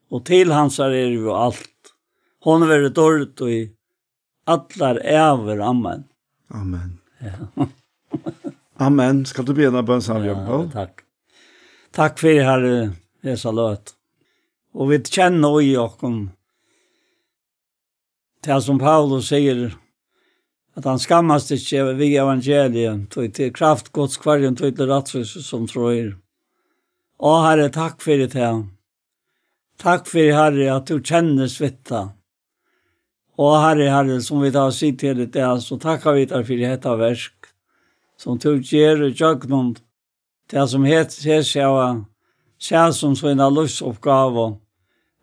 og til hansara er jú alt. Honum verður dýrd í allar ævir. Amen. Amen. Ja. Amen. Skalt tú biðja eina bøn, Sandra? Ja, Jørgen Paul? Takk. Takk fyri, Harri, hesa løtu. Og vit kenna í okkum tað, sum Paulus sigur, at hann skammast ikki við evangeliið, tí tað er kraft Guds hvørjum tí til rættvísi, sum trýr. Á, Harri, takk fyri tað. Takk fyri, Harri, at tú kennist við tað. Á, Harri, Harri, sum vit hava sitið her í dag, so takka vit tær fyri hetta verk, sum tú ger ígjøgnum tað, sum het-, hesi hava sæð sum sína lívsuppgávu,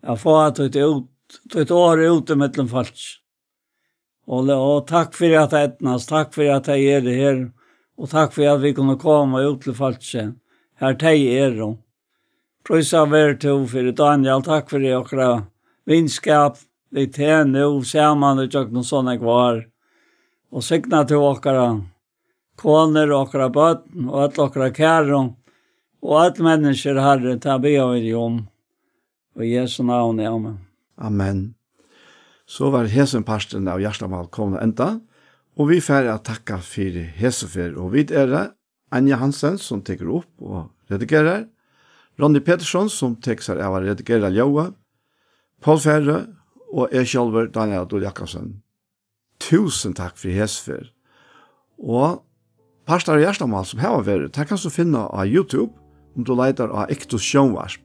at fáa títt út, títt orð út ímillum fólk. Og le-, og takk fyri, at tað eydnast, takk fyri, at tey eru her, og takk fyri, at vit kunnu koma út til fólkið, har tey eru. Prísað ver tú fyri Dánjal, takk fyri okkara vinskap við teg nú saman ígjøgnum so nógv ár, og signa tú okkara konur og okkara børn og øll okkara kæru og øll menniskju, Harri, tað biðja vit um. Í Jesu navni, amen. Amen. So var hesin parturin av Hjartamál komin at enda, og vit fara at takka fyri hesa ferð, og vit eru Anja Hansen, sum tekur upp og redigerar, Ronny Petersson, sum tekur sær av at redigera ljóðið, Poul Færø og eg sjálvur, Dánjal Dul Jakobsen. Túsund takk fyri hesa ferð. Og partar av Hjartamál, sum hava verið, tað kanst tú finna á YouTube, um tú leitar á Iktus Sjónvarp.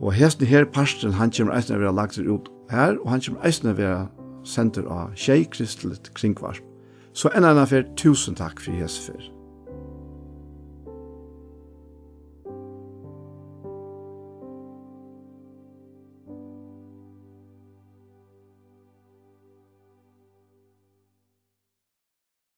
Og hesin her parturin, hann kemur eisini at vera lagdur út har, og hann kemur eisini at vera sendur á Sjey Kristiligt Kringvarp. So enn eina ferð, túsund takk fyri hesa ferð.